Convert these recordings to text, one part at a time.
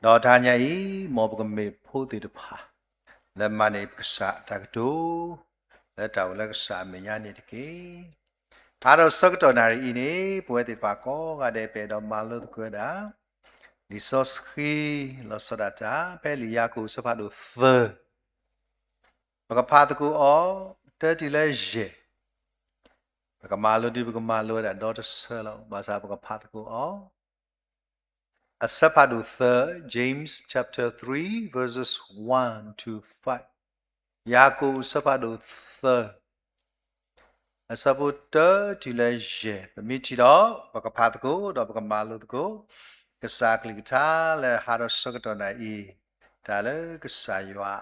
ဒီးတဟါညါအံၤ မ်ပကမ့ၢ်ဖိသ့ၣ်တဖၣ် လၢမၤန့ၢ်ပကစၢ်အတၢ်ကတိၤ လၢတၢ်အိၣ်လၢကစၢ်အမဲာ်ညါန့ၣ်တက့ၢ်. တၢ်ဒီးဆၢကတီၢ်နၣ်ရံၣ်အံၤန့ၣ် ပဝဲသ့ၣ်တဖၣ်ကိးဂၤဒဲး ပအဲၣ်ဒိးမၤလိသကိးဝဲဒၣ် လံာ်စီဆှံ လီၤဆီဒၣ်တၢ် ဖဲလံာ်ယၤကိာ်အဆၢဖးဒိၣ်သၢ ပကဖးသကိးအီၤ တၢတုၤလၢယဲၢ်, ပကမၤလိဒုး ပကမၤလိဝဲဒၣ်ဒီတဆၢလီၤ. ဘၣ်ဆၣ်ပကဖးသကိးအီၤ အဆၢဖးဒိၣ်သၢ James chapter three verses one to five, ယၤကိာ်အဆၢဖးဒိၣ်သၢ အဆၢဖိတၢတုၤလၢယဲၢ် ပမ့ၢ်ထံၣ်ဒီး ပကဖးသကိး ဒီးပကမၤလိသကိး ကစၢ်အကလုၢ်ကထါလၢဟးဒီးဆၢကတီၢ်နၣ်ရံၣ်အံၤ တၢ်လၢကစၢ်ယွၤ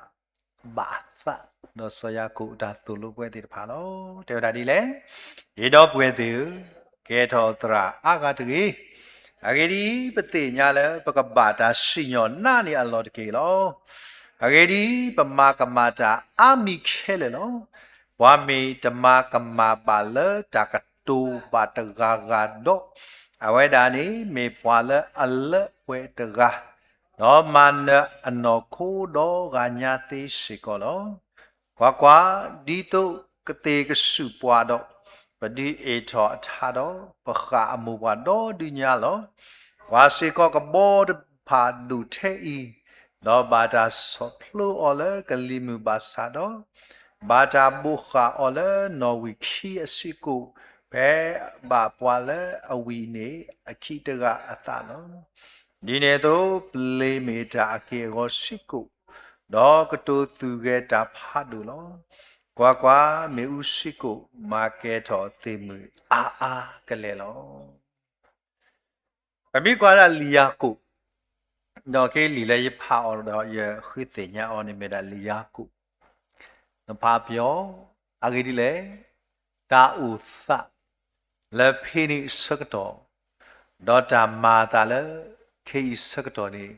ဘၣ်အသး ဒီးစီၤယၤကိာ်အတၢ်သိၣ်လိပဝဲသ့ၣ်တဖၣ်လီၤ. တဲဝဲဒၣ်ဒ်လဲၣ်, ယဒီပုၢ်ဝဲၢ်သ့ၣ်ဧၢ, ကဲထီၣ်သရၣ်အါဂၤတဂ့ၤ. အဂ့ၢ်ဒ်အံၤ, ပသ့ၣ်ညါလၢ ပကဘၣ်တၢ်စံၣ်ညီၣ်နးန့ၢ်အလီၢ်တက့ၢ်လီၤ. အဂ့ၢ်ဒ်အံၤ, ပမၤကမၣ်တၢ်အါမံၤခဲလၢာ်လီၤ. ပှၤမ့ၢ်တမၤကမၣ်ဘၣ်လၢတၢ်ကတိၤဘၣ်တဂၤဂၤဒီး, အဝဲဒၣ်န့ၣ်မ့ၢ်ပှၤလၢအလၢပှဲၤတဂၤ, ဒီးမၤနၢၤအနီၢ်ခိဒီဂၤညါသ့စ့ၢ်ကီးလီၤ. ကွၢ်ကွၢ်, ဒ်သိးကသ့ၣ်ကဆူၣ်ပှၤဒီး, ပဒုးအ့ၣ်ထီၣ်အထါဒီး, ပဃၣ်အမိၢ်ပှၢ်ဒီဒုညါလီၤ. ပှၤစ့ၢ်ကီးကဘီတဖၣ်ဒိၣ်ထဲအံၤ, ဒီးဘၣ်တၢ်ဆီၣ်ဖျိအီၤလၢကလံၤမုၢ်ဘၣ်ဆၣ်ဒီး, ဘၣ်တၢ်ဘိးဃၣ်အီၤလၢနီၣ်ဝံာ်ခံအစုကိၣ်, ဖဲဘၣ်ပှၤလၢအဝံၤန့ၣ်အခံတဂၤအသးလီၤ. ဒ်န့ၣ်အသိး, ပျ့ၤမ့ၢ်တၢ်အက့ၢ်အဂီၤစ့ၢ်ကီး, ဒီးကတိၤသူၣ်ဂဲၤတၢ်ဖးဒိၣ်လီၤ. ကွၢ်ကွၢ်, မ့ၣ်အူစ့ၢ်ကီး မၤကဲၤထီၣ်သ့ၣ်မုၢ်အါအါကလဲာ်လီၤ. ပမ့ၢ်ကွၢ်ဒၣ်လံာ်ယၤကိာ်, ဒီးက့လံာ်လၢယဖးအီၤဒီးယဃုသ့ၣ်ညါအီၤန့ၣ် မ့ၢ်ဒၣ်လံာ်ယၤကိာ် နဖးပယီၤ, အဂ့ၢ်ဒ်လဲၣ်, တၢ်အိၣ်သး လၢဖဲန့ၣ်အဆၢကတီၢ်, ဒီးတၢ်မၤအသးလၢ ခဲအံၤဆၢကတီၢ်န့ၣ်,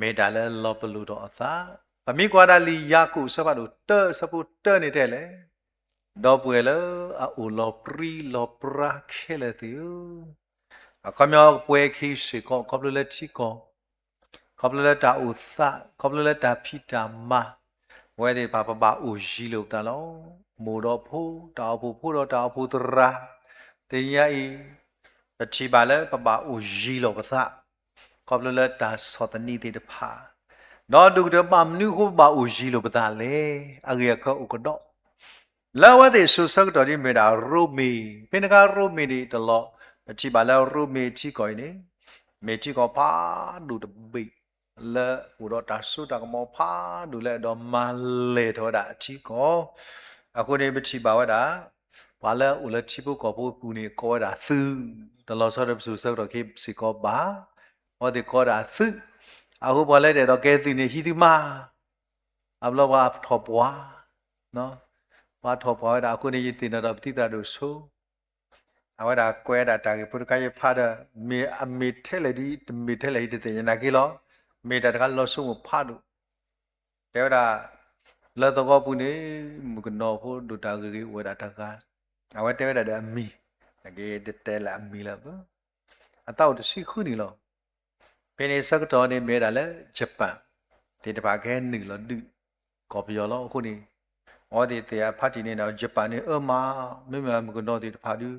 မ့ၢ်တၢ်လၢလီၤပလိာ်ထီၣ်အသး. ပမ့ၢ်ကွၢ်ဒၣ်လံာ်ယၤကိာ်အဆၢဖးဒိၣ်တၢ အဆၢဖိတၢန့ၣ်တဲလဲၣ်, ဒီပုၢ်ဝဲၢ်လၢအအိၣ်လီၤပြံလီၤပြါခဲလၢာ်သ့ၣ်ဧၢ, အခီပညီပဝဲခဲအံၤစ့ၢ်ကီး ခီဖျိလၢထံကီၢ် ခီဖျိလၢတၢ်အိၣ်သး, ခီဖျိလၢတၢ်ဖံးတၢ်မၤ, ပဝဲသ့ၣ်တဖၣ်ပဘၣ်အိၣ်ယံၤလိာ်ပသးလီၤ. မိၢ်ဒီးဖိ, တၢ်အိၣ်ဖှိၣ်ဖိဒီးတၢ်အိၣ်ဖှိၣ်သရၣ်, တနံၤညါအံၤ, ပထံၣ်ဘၣ်လၢပဘၣ်အိၣ်ယံၤလိာ်ပသး, ခီဖျိလၢတၢ်ဆီၣ်သနံးသ့ၣ်တဖၣ်, ဒီးဒိၣ်ကတၢၢ်ဘၣ်မနုၤအဃိပဘၣ်အိၣ်ယံၤလိာ်ပသးလဲၣ်. အဂ့ၢ်အကျိၤအိၣ်ကဒီး လၢအဝဲသ့ၣ်အစိၤဆၢကတီၢ်ဒ်မ့ၢ်ဒၣ်ရိမ့ၤ, ဖဲန့ၣ်အခါရိမ့ၤန့ၣ်တလီၤ, ပထံၣ်ဘၣ်လၢရိမ့ၤထံကီၢ်အံၤန့ၣ်, မ့ၢ်ထံကီၢ်ဖးဒိၣ်တဘ့ၣ်, လၢအိၣ်ဒီးတၢ်စိတၢ်ကမီၤဖးဒိၣ်လၢအဲၣ်ဒိးမၤလဲၢ်ထီၣ်ဝဲဒၣ်အထံကီၢ်, အဃိန့ၣ်ပထံၣ်ဘၣ်ဝဲဒၣ်, ပှၤလၢအအိၣ်လၢထံဖိကီၢ်ဖိအပူၤန့ၣ် ကိးဝဲဒၣ်သုး, တလီၤဆီဒီးပစိၤဆၢကတီၢ်ခဲအံၤစ့ၢ်ကီးဘၣ်, အဝဲသ့ၣ်ကိးဝဲဒၣ်သုး, အဃိပှၤလၢတအဲၣ်ဒိးကဲသုးန့ၣ် ဟံးသုမး အဘျီပှၤထီၣ်ပှၢ်, ပှၤထီၣ်ပှၢ်ဝဲဒၣ်အဃိန့ၣ် ယသ့ၣ်နီၣ်ဒီးပသံသရၣ်ဒိၣ်ဆိ, အဝဲဒၣ်ကွဲးဒၣ်တၢ်ဂ့ၢ်ဖိတခါယဖးဒီး, မ့ၢ်အမ့ၢ်ထဲလဲၣ်ဒ် တမ့ၢ်ထဲလဲၣ်ဒ်တသ့ၣ်ညါနာ်က့လီၤ, မ့ၢ်တၢ်တခါလီၤဆိကမိၣ်ဖးဒိၣ်, တဲဝဲဒၣ်, လၢသဝီပူၤန့ၣ်, မုၣ်ကနီၤဖိဒိၣ်တၢ်ဂ့ၤဂ့ၤအိၣ်ဝဲဒၣ်တဂၤ, အဝဲတဲဝဲဒၣ်ဒီးအမံၤ, နာ်က့တတဲလၢအမံၤလၢၤဘၣ်, အသးအိၣ်တဆံဃုနံၣ်လီၤ. ဖဲန့ၣ်ဆၢကတီၢ်န့ၣ်မ့ၢ်ဝဲဒၣ်လၢ ယပၣ် သ့ၣ်တဖၣ်ကဟဲနုာ်လီၤဒုး ကီၢ်ပယီၤလီၤ. အဃိန့ၣ် အဝဲသ့ၣ်သ့ၣ်အဖါတံၢ်န့ၣ်ဒီး ယပၣ်န့ၣ်အၢမး, မ့မ့ၢ်မုၣ်ကနီၤသ့ၣ်တဖၣ်ဒုး,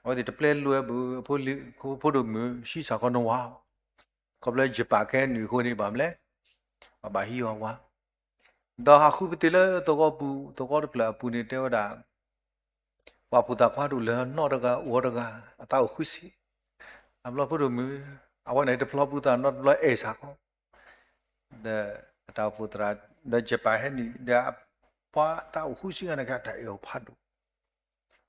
အဝဲသ့ၣ်တပျဲလွဲဘၣ်, အဖိဒိၣ်မုၣ် ဟံးစၢ်ခီနဝၤ, ခီဖျိယပၣ်ကဟဲနုာ်အဃိန့ၣ် ဘၣ်မလဲၣ်, ပဘၣ်ဟံးအီၤဝၤ, ဒီးဟးဃုပသ့ၣ်လၢသဝီပူၤ, သဝီတဖျၢၣ်အပူၤန့ၣ် တဲဝဲဒၣ် ပှၤဖိသၣ်ခွါတအိၣ်လၢၤနီတဂၤ, အိၣ်တဂၤ, အသးအိၣ်ဃုဆံ, အဘျီဖိဒိၣ်မုၣ်, အဝဲန့ၣ်တဖျီပူၤသးနီတဘျီအဲၣ်ဆၣ်ခီ, ဒီးအတၢ်အိၣ်ဖှိၣ်သရၣ်, ဒီးယပၣ်ဟဲနုာ်, ဒီးပှၤသးအိၣ်ဃုဆံဂၤန့ၣ်က့ အတၢ်အဲၣ်အီၤဖးဒိၣ်,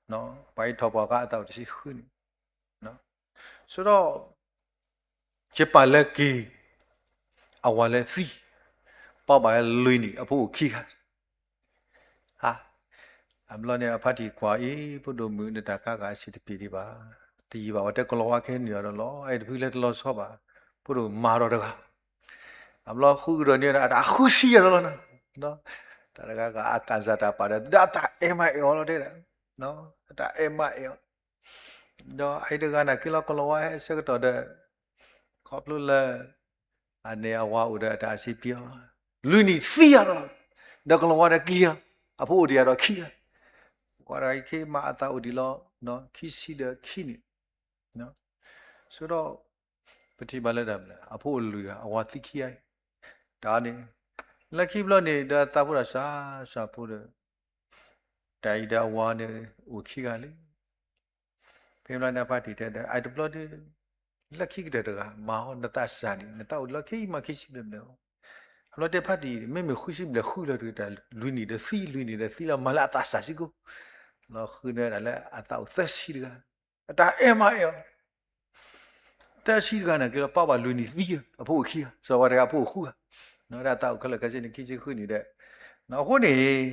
ပှၤအံၤထီၣ်ပှၢ်ခါအသးအိၣ်တဆံဃုန့ၣ်, ဆိဒီး ယပၣ်လၢက့ၤ, အဝၤလၢသံ, ပှၤဘၣ်လၢလွံၢ်နံၣ် အဖိအိၣ်ခံဂၤ, ဟါ, အဘျီန့ၣ်အဖါတံၢ်ကွၢ်အံၤ ဖိဒိၣ်မုၣ် နတၢ်ကါဂၤအဆံးတပျံၤဒံးဘၣ်, တယံာ်ဘၣ် ပှၤတဲကလီၤဝါကဟဲနုာ်အီၤဒီးလီၤ, အဲၣ်တဖုလၢတလီၤဆီဘၣ်, ဖိဒိၣ်မၤဒီးတဂၤ, အဘျီဃုကဒီးန့ၣ် အတၢ်ဃုဆံယဲၢ်လီၤလီၤ, တၢ်တဂၤဂၤအကစၢ်တၢ်ပာ်ဒီး ဒီးအတၢ်အဲၣ်မးအဲၣ်အီၤလီၤတဲဒၣ်, အတၢ်အဲၣ်မးအဲၣ်အီၤ ဒီးအအံၤတဂၤန့ၣ် က့ၤလီၤကလီၤဝါဟဲဆၢကတီၢ်ဒီး ခီဖျိလၢ အန့ၣ်အဝၤအိၣ်ဒီးတၢ်အစ့ပံအီၤ, လွံၢ်နံၣ်သံယၤလီၤ, ဒီးကလီၤဝါဒီးကံယၤ, အဖိအိၣ်ဒံးယၤဒီးခံဂၤ, ပှၤတဂၤအံၤခဲမၤအသးအိၣ်ဒံးလီၤ, ခံဆံဒီးခံနံၣ်, ဆိဒီး ပထံၣ်ဘၣ်လၢတၢ်မနုၤ အဖိအိၣ်လွံၢ်ဂၤ အဝၤသံခံဂၤအံၤ, တၢ်န့ၣ် လၢခံဘျီန့ၣ် ဒီးသးဖိတၢ်စှၤစှၤဖိဒီး တၢ်အံၤဒီးအဝၤန့ၣ်အိၣ်ခံဂၤလံ. ဖဲဘျီန့ၣ်အဖါတံၢ်တဲဒီး အတဘျီဒီး လၢခံကတၢၢ်တဂၤ မၤဟီနသးစၢ်န့ၣ် နသးအိၣ်လီၤခံမးခံဆံဘျဲၣ်ဘျဲၣ်, အဘျီတဲဖါတံၢ် မ့မ့ၢ်ဃုဆံဘျဲၣ်ဃုလီၤတဂ့ၤ တၢ်လွံၢ်နံၣ်ဒီးသံ လွံၢ်နံᣣ်ဒီးသံလီၤ မၤလၢအသးစၢ်စ့ၢ်ကီး, လီၤဃုန့ၢ်ဝဲဒၣ်လၢအသးအိၣ်သၢဆံတဂၤ, အတၢ်အဲၣ်မၤအဲၣ်အီၤ သၢဆံတဂၤန့ၣ်က့လီၤ ပာ်ဘၣ်လွံၢ်နံၣ်သံ အဖိအိၣ်ခံဂၤ စီၤဝါတဂၤအဖိအိၣ်ဃုဂၤ, ဒီးအသးအိၣ်ခဲလၢာ်ခဲဆ့န့ၣ် ခံဆံဃုနံၣ်ဒီး, အဃိန့ၣ်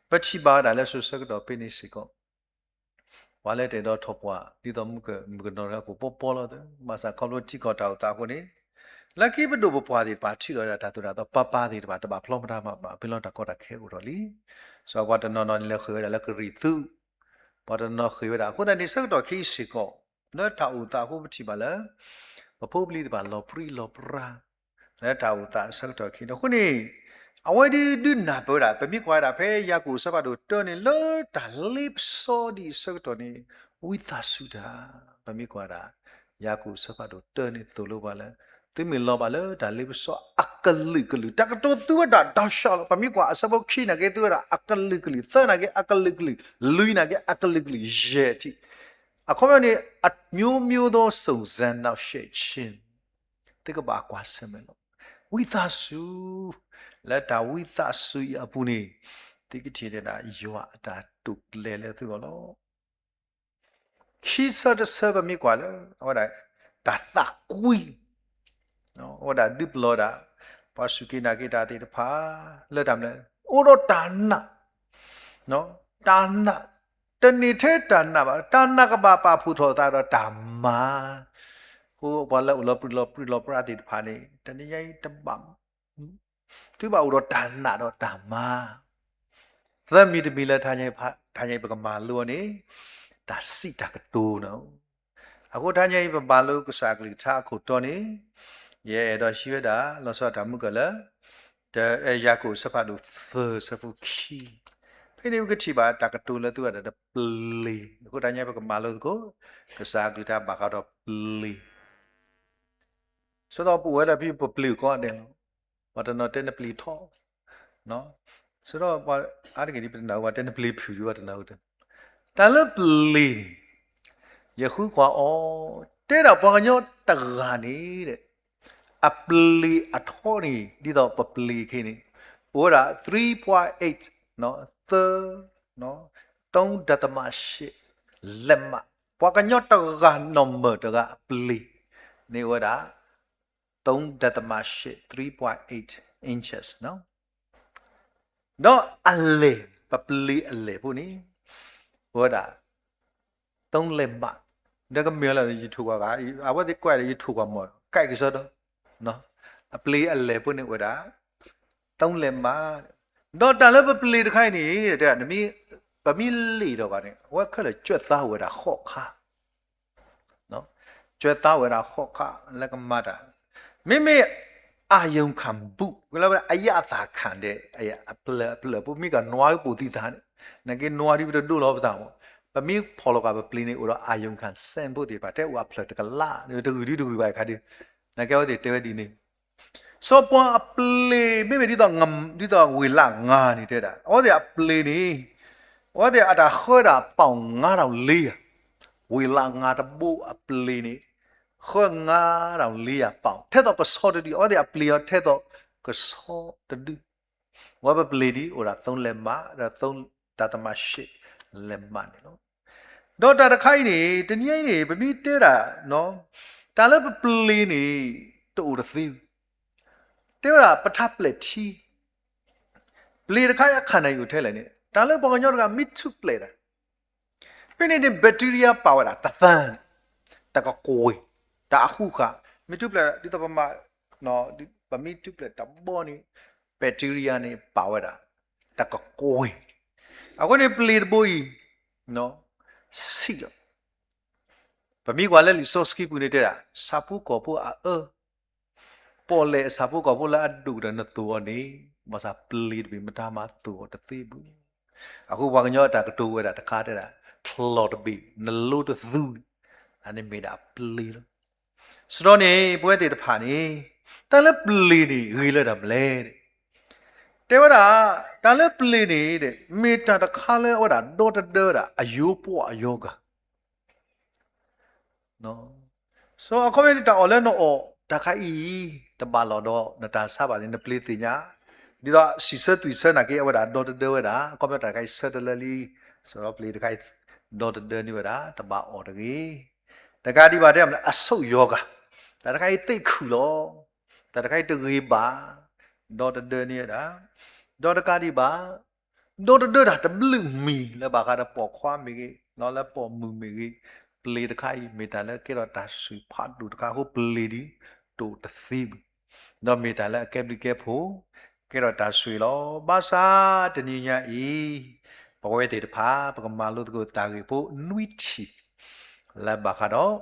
ပထံၣ်ဘၣ်ဝဲဒၣ်လၢစိၤဆၢကတီၢ်ဖဲန့ၣ်စ့ၢ်ကီး ပှၤလၢတအဲၣ်ဒိးထီၣ်ပှၢ် ဒ်သိးမုၢ်ကမုၢ်ကနီၤတဂၤကအိၣ်ပီပီလီၤသး ဘၣ်ဆၣ်ခီဖျိထံကီၢ်တၢ်အိၣ်သးအဃိန့ၣ်, လၢခံပဒိၣ်ပပှၢ်သ့ၣ်တဖၣ်ထံၣ်လီၤဝဲဒၣ်တၢ်သိၣ်တၢ်သီ ပၢ်ပၢ်သ့ၣ်တဖၣ် တဘၣ်ဖျီမတၤမးမး ဖဲလီၤတၢ်ကီတၢ်ခဲအိၣ်ထီၣ်လံ. စီၤပှၤတနီၤနီၤန့ၣ်လဲၤဃ့ၢ်ဝဲဒၣ်လၢကရံၣ်သူး, ပှၤတနီၤဃ့ၢ်ဝဲဒၣ် အဃိသတးန့ၣ်ဆၢကတီၢ်ခဲအံၤစ့ၢ်ကီး လၢတၢ်အိၣ်သးအဃိပထံၣ်ဘၣ်လၢ ပဖိပလံၤသ့ၣ်တဖၣ်လီၤပြံလီၤပြါ လၢတၢ်အိၣ်သးအဆၢကတီၢ်ခဲအံၤန့ၣ် အဃိန့ၣ် အဝဲဒုးဒုးနၢ်ပၢၢ်ဝဲဒၣ် ပမ့ၢ်ကွၢ်ဝဲဒၣ်ဖဲယၤကိာ်အဆၢဖးဒိၣ်တၢန့ၣ် လၢတၢ်လ့ပစီဒံးအဆၢကတီၢ်န့ၣ် ဝံသးစူၤတၢ်, ပမ့ၢ်ကွၢ်ဝဲဒၣ် ယၤကိာ်အဆၢဖးဒိၣ်တၢန့ၣ်သိၣ်လိပှၤလၢ သုမ့ၢ်လီၤဘၣ်လၢတၢ်လ့ပစီအကလုာ်ကလုာ် တၢ်ကတိၤသုဝဲဒၣ်ဒီးဆှီလီၤ. ပမ့ၢ်ကွၢ်အဆၢဖိခံနာ်က့သုဝဲဒၣ်အကလုာ်ကလုာ်, သၢနာ်က့အကလုာ်ကလုာ်, လွံၢ်နာ်က့အကလုာ်ကလုာ်, ယဲၢ်ထံၣ် အခီပညီန့ၣ် အမျိုးမျိုးသောစုံစမ်းနှောင့်ယှက်ခြင်း သုကဘၣ်ကွၢ်ဆၢၣ်မဲာ်လီၤ. ဝံသးစူၤ, လၢတၢ်ဝံသးစူၤအံၤအပူၤန့ၣ် သုကထံၣ်ဒၣ်ယွၤအတၢ်တိာ်ကျဲၤလၢသုဂီၢ်လီၤ. ခံဆၢတဆၢပမ့ၢ်ကွၢ်လၢ အဝဲဒၣ် တၢ်သးကွံ အဝဲဒၣ်ဒုးပလီၢ်ဒၣ် ပှၤစူၢ်က့ၤနာ်က့ၤတၢ်သ့ၣ်တဖၣ် လၢတၢ်မနုၤ အိၣ်ဒီးတၢ်နာ်, တၢ်နာ်, တန့ၢ်ထဲတၢ်နာ်ဘၣ်, တၢ်နာ်ကဘၣ်ပာ်ဖှိၣ်ထီၣ်သးဒီးတၢ်မၤ, အဃိပှၤလၢအိၣ်လီၤပြံလီၤပြံလီၤပြါသ့ၣ်တဖၣ်န့ၣ် တနံၤညါအံၤတဘၣ် သုဘၣ်အိၣ်ဒီးတၢ်နာ်ဒီးတၢ်မၤ သၢမံၤတမံၤလၢ တဟါညါအံၤပကမၤလိအီၤန့ၣ် တၢ်စံးတၢ်ကတိၤန့ၣ်, အဃိတဟါညါအံၤပမၤလိကစၢ်အကလုၢ်ကထါအခိၣ်တီန့ၣ်, ယအဲၣ်ဒိးဟံးဝဲဒၣ် လီၤဆီဒၣ်တၢ်မုၢ်ကၢၢ်လၢ တၢ ယၤကိာ်အဆၢဖးဒိၣ်သၢ အဆၢဖိခံ, ဖဲန့ၣ်ပကထံၣ်ဘၣ်တၢ်ကတိၤလၢသုဝဲဒၣ်ဒီးပျ့ၤ, အဃိတဟါညါပကမၤလိသကိး ကစၢ်အကလုၢ်ကထါဘၣ်ဃးဒီးပျ့ၤ ဆိသီပအိၣ်ဝဲဒၣ်ဖဲပပျ့ၤကိးဂၤဒဲးလီၤ. ပှၤတနီၤတဲနပျ့ၤထီၣ်, ဆိဒီးပှၤအါတက့ၢ်ဒ်ပတနၢ်ဟူဘၣ်တဲနပျ့ၤဖုၣ်ဒ်ပှၤတနၢ်ဟူတဲ, တၢ်လၢပျ့ၤန့ၣ် ယဃုကွၢ်အီၤ, တဲဒၣ်ပှၤကညီတဂၤန့ၣ် အပျ့ၤအထီန့ၣ် ဒ်သိးပပျ့ၤခဲအံၤန့ၣ် အိၣ်ဝဲဒၣ် three point eight, သၢ, သုံးဒသမရှစ် လက်မ, ပှၤကညီတဂၤနီၢ်မၢၢ်တဂၤအပျ့ၤန့ၣ်အိၣ်ဝဲဒၣ် သုံးဒသမရှစ် three point eight inches ဒီးအလဲၢ် ပပျ့ၤအလဲၢ်ဖိန့ၣ် အိၣ်ဝဲဒၣ် သုံးလက်မ, ဒီးကမ့ၢ်လၢယထိၣ်ကွၢ်ဂၤ အဝဲသ့ၣ်ကွၢ်ဒီးယထိၣ်ကွၢ်မီၢ် ကိုက်ကစီဒီ, အပျ့ၤအလဲၢ်ဖိန့ၣ်အိၣ်ဝဲဒၣ် သုံးလက်မ, ဒီးတၢ်လၢပပျ့ၤတခါအံၤန့ၣ် တဲ ပမ့ၢ်လ့ၣ်ဒီးဂၤန့ၣ် အဝဲခဲလၢာ်ကွဲးသါဝဲဒၣ်ဃိးခါ ကွဲးသါဝဲဒၣ်ဃိးခါ လၢကမၤတၢ်, မ့မ့ၢ် အာရုံခံဘူး လၢအယၣ်အသးခံဒီး အပျၢၤအပျၢၤဖိ မ့ၢ်ကနွါကပိာ်သံသးန့ၣ်, နာ်က့နွါဒ်ပတဒိၣ်လီၤပသးမး, ပမ့ၢ်ဖီၣ်လီၤက့ၤပပျ့ၤန့ၣ် အိၣ်ဒီး အာရုံခံစဲး ဖိသ့ၣ်တဖၣ် တဲအိၣ်အဖျၢၣ်တကလး တဂုၤဒုတဂုၤဘၣ်အခါဒီး, နာ်က့အဝဲသ့ၣ်တဲဝဲဒ်န့ၣ် စီၤပၤအပျ့ၤ မ့မ့ၢ်ဒ်သိး ဒ်သိးဝ့ၢ်လၢငါန့ၣ်တဲဒၣ် အဝဲသ့ၣ်အပျ့ၤန့ၣ်, အဝဲသ့ၣ်အတၢ်ဃၢဒၣ် pound ငါးထောင်လေးရာ, ဝ့ၢ်လၢငါတဘိအပျ့ၤန့ၣ် ဃၢ ငါးထောင်လေးရာ pound ထဲသိးကဆီတဒု, အဝဲသ့ၣ်အပျ့ၤအီၤထဲသိးကဆီတဒု, အဝဲပပျ့ၤဒ်အိၣ်ဒၣ် သုံးလက်မ ဒီး သုံးဒသမရှစ် လက်မ န့ၣ်လီၤ. ဒီးတၢ်တခါအံၤန့ၣ် တနံၤအံၤန့ၣ် ပမ့ၢ်တဲဒၣ် တၢ်လၢပပျ့ၤန့ၣ် တအိၣ်တသ့, တဲဝဲဒၣ် ပထါပျဲၢ်ထံ, ပျ့ၤတခါအံၤအခါန့ၣ်အိၣ်ထဲလဲၣ်န့ၣ် တၢ်လၢပှၤကညီတဂၤမ့ၢ်ထူၣ်ပျဲၢ်တၢ်, ဖဲန့ၣ်န့ၣ် bacteria ပာ်ဝဲဒၣ်တသၢန့ၣ်, တကကွဲၢ်, တၢ်အဃူဃာ်, မ့ၢ်ထူၣ်ပျဲၢ်ဒ်သိးပမၤ ပမ့ၢ်ထူၣ်ပျဲၢ်တဘီန့ၣ် bacteria န့ၣ် ပာ်ဝဲဒၣ် တကကွဲၢ်, အဃိန့ၣ်ပျ့ၤတဘိအံၤ ဆံးလီၤ. ပမ့ၢ်ကွၢ်လၢလံာ်စီဆှံပူၤန့ၣ်တဲဒၣ် ဆၣ်ဖိကီၢ်ဖိအအၢ, ပ ပီၣ်လဲၣ်အဆၣ်ဖိကီၢ်ဖိလၢအဒိၣ်ကတၢၢ်နသိၣ်အီၤန့ၣ်, ဘၣ်ဆၣ်ပျ့ၤတဘ့ၣ်မတၤမၤသိၣ်အီၤတသ့ဘူး. အဃိပှၤကညီအတၢ်ကတိၤဝဲဒၣ်တခါတဲဒၣ်, ချီၣ်တဘ့ၣ် နလိတသူန့ၣ်, အန့ၣ်မ့ၢ်ဒၣ်ပျ့ၤလီၤ. စရီန့ၣ် ပဝဲသ့ၣ်တဖၣ်န့ၣ်, တၢ်လၢပျ့ၤန့ၣ်ဂ့ၤလၢတၢ်မနုၤလဲၣ်. တဲဝဲဒၣ်, တၢ်လၢပျ့ၤန့ၣ် မ့ၢ်တၢ်တခါလၢအဝဲဒၣ်ဒီတဒၢဝဲဒၣ်အယိပှီၢ်အယီၤဂၤ So အခီပညီန့ၣ် တၢ်အီၣ်လၢနအီၣ်တခါအံၤ တဘၣ်လိာ်ဒီးနတၢ်ဆါဘၣ်န့ၣ် နပျ့ၤသ့ၣ်ညါ, ဒ်သိးစံးဆၢသွံၣ်ဆၢနာ်က့ အဝဲဒၣ်ဒီတဒၢဝဲဒၣ်, အခီပညီတၢ်တခါအံၤဆၢတလၢလံ, စရီပျ့ၤတခါအံၤ ဒီတဒၢန့ၢ်ဝဲဒၣ် တဘၣ်အီၣ်တဂ့ၤ. တကးဒံးဘၣ်တဲမနုၤ အဆိၣ်ယီၤဂၤ, တၢ်တခါအံၤသ့ၣ်ခုၣ်လီၤ, တၢ်တခါအံၤတဂ့ၤဘၣ်, ဒီတဒၢန့ၢ်ဝဲဒၣ်, ဒီးတကးဒံးဘၣ် ဒီတဒၢတၢ်တဘျုးမံၤလၢဘၣ်ဃးဒီးပိာ်ခွါမ့ၢ်ဂ့ၤ, လၢပိာ်မုၣ်မ့ၢ်ဂ့ၤ, ပျ့ၤတခါအံၤ မ့ၢ်တၢ်လၢကဲထီၣ်တၢ်ဆိၣ်ဖးဒိၣ်တခါအဃိ ပျ့ၤဒ် တိၣ်တသ့ဘၣ်, ဒီးမ့ၢ်တၢ်လၢအကဲဘျုးကဲဖှိၣ်, ကဲထီၣ်တၢ်ဆိၣ်ဂ့ၤလီၤ. ဘၣ်ဆၣ်တနံၤညါအံၤ ပဝဲသ့ၣ်တဖၣ် ပကမၤလိသကိးတၢ်ဂ့ၢ်ဖိနွံထံၣ် လၢဘၣ်ဃးဒီး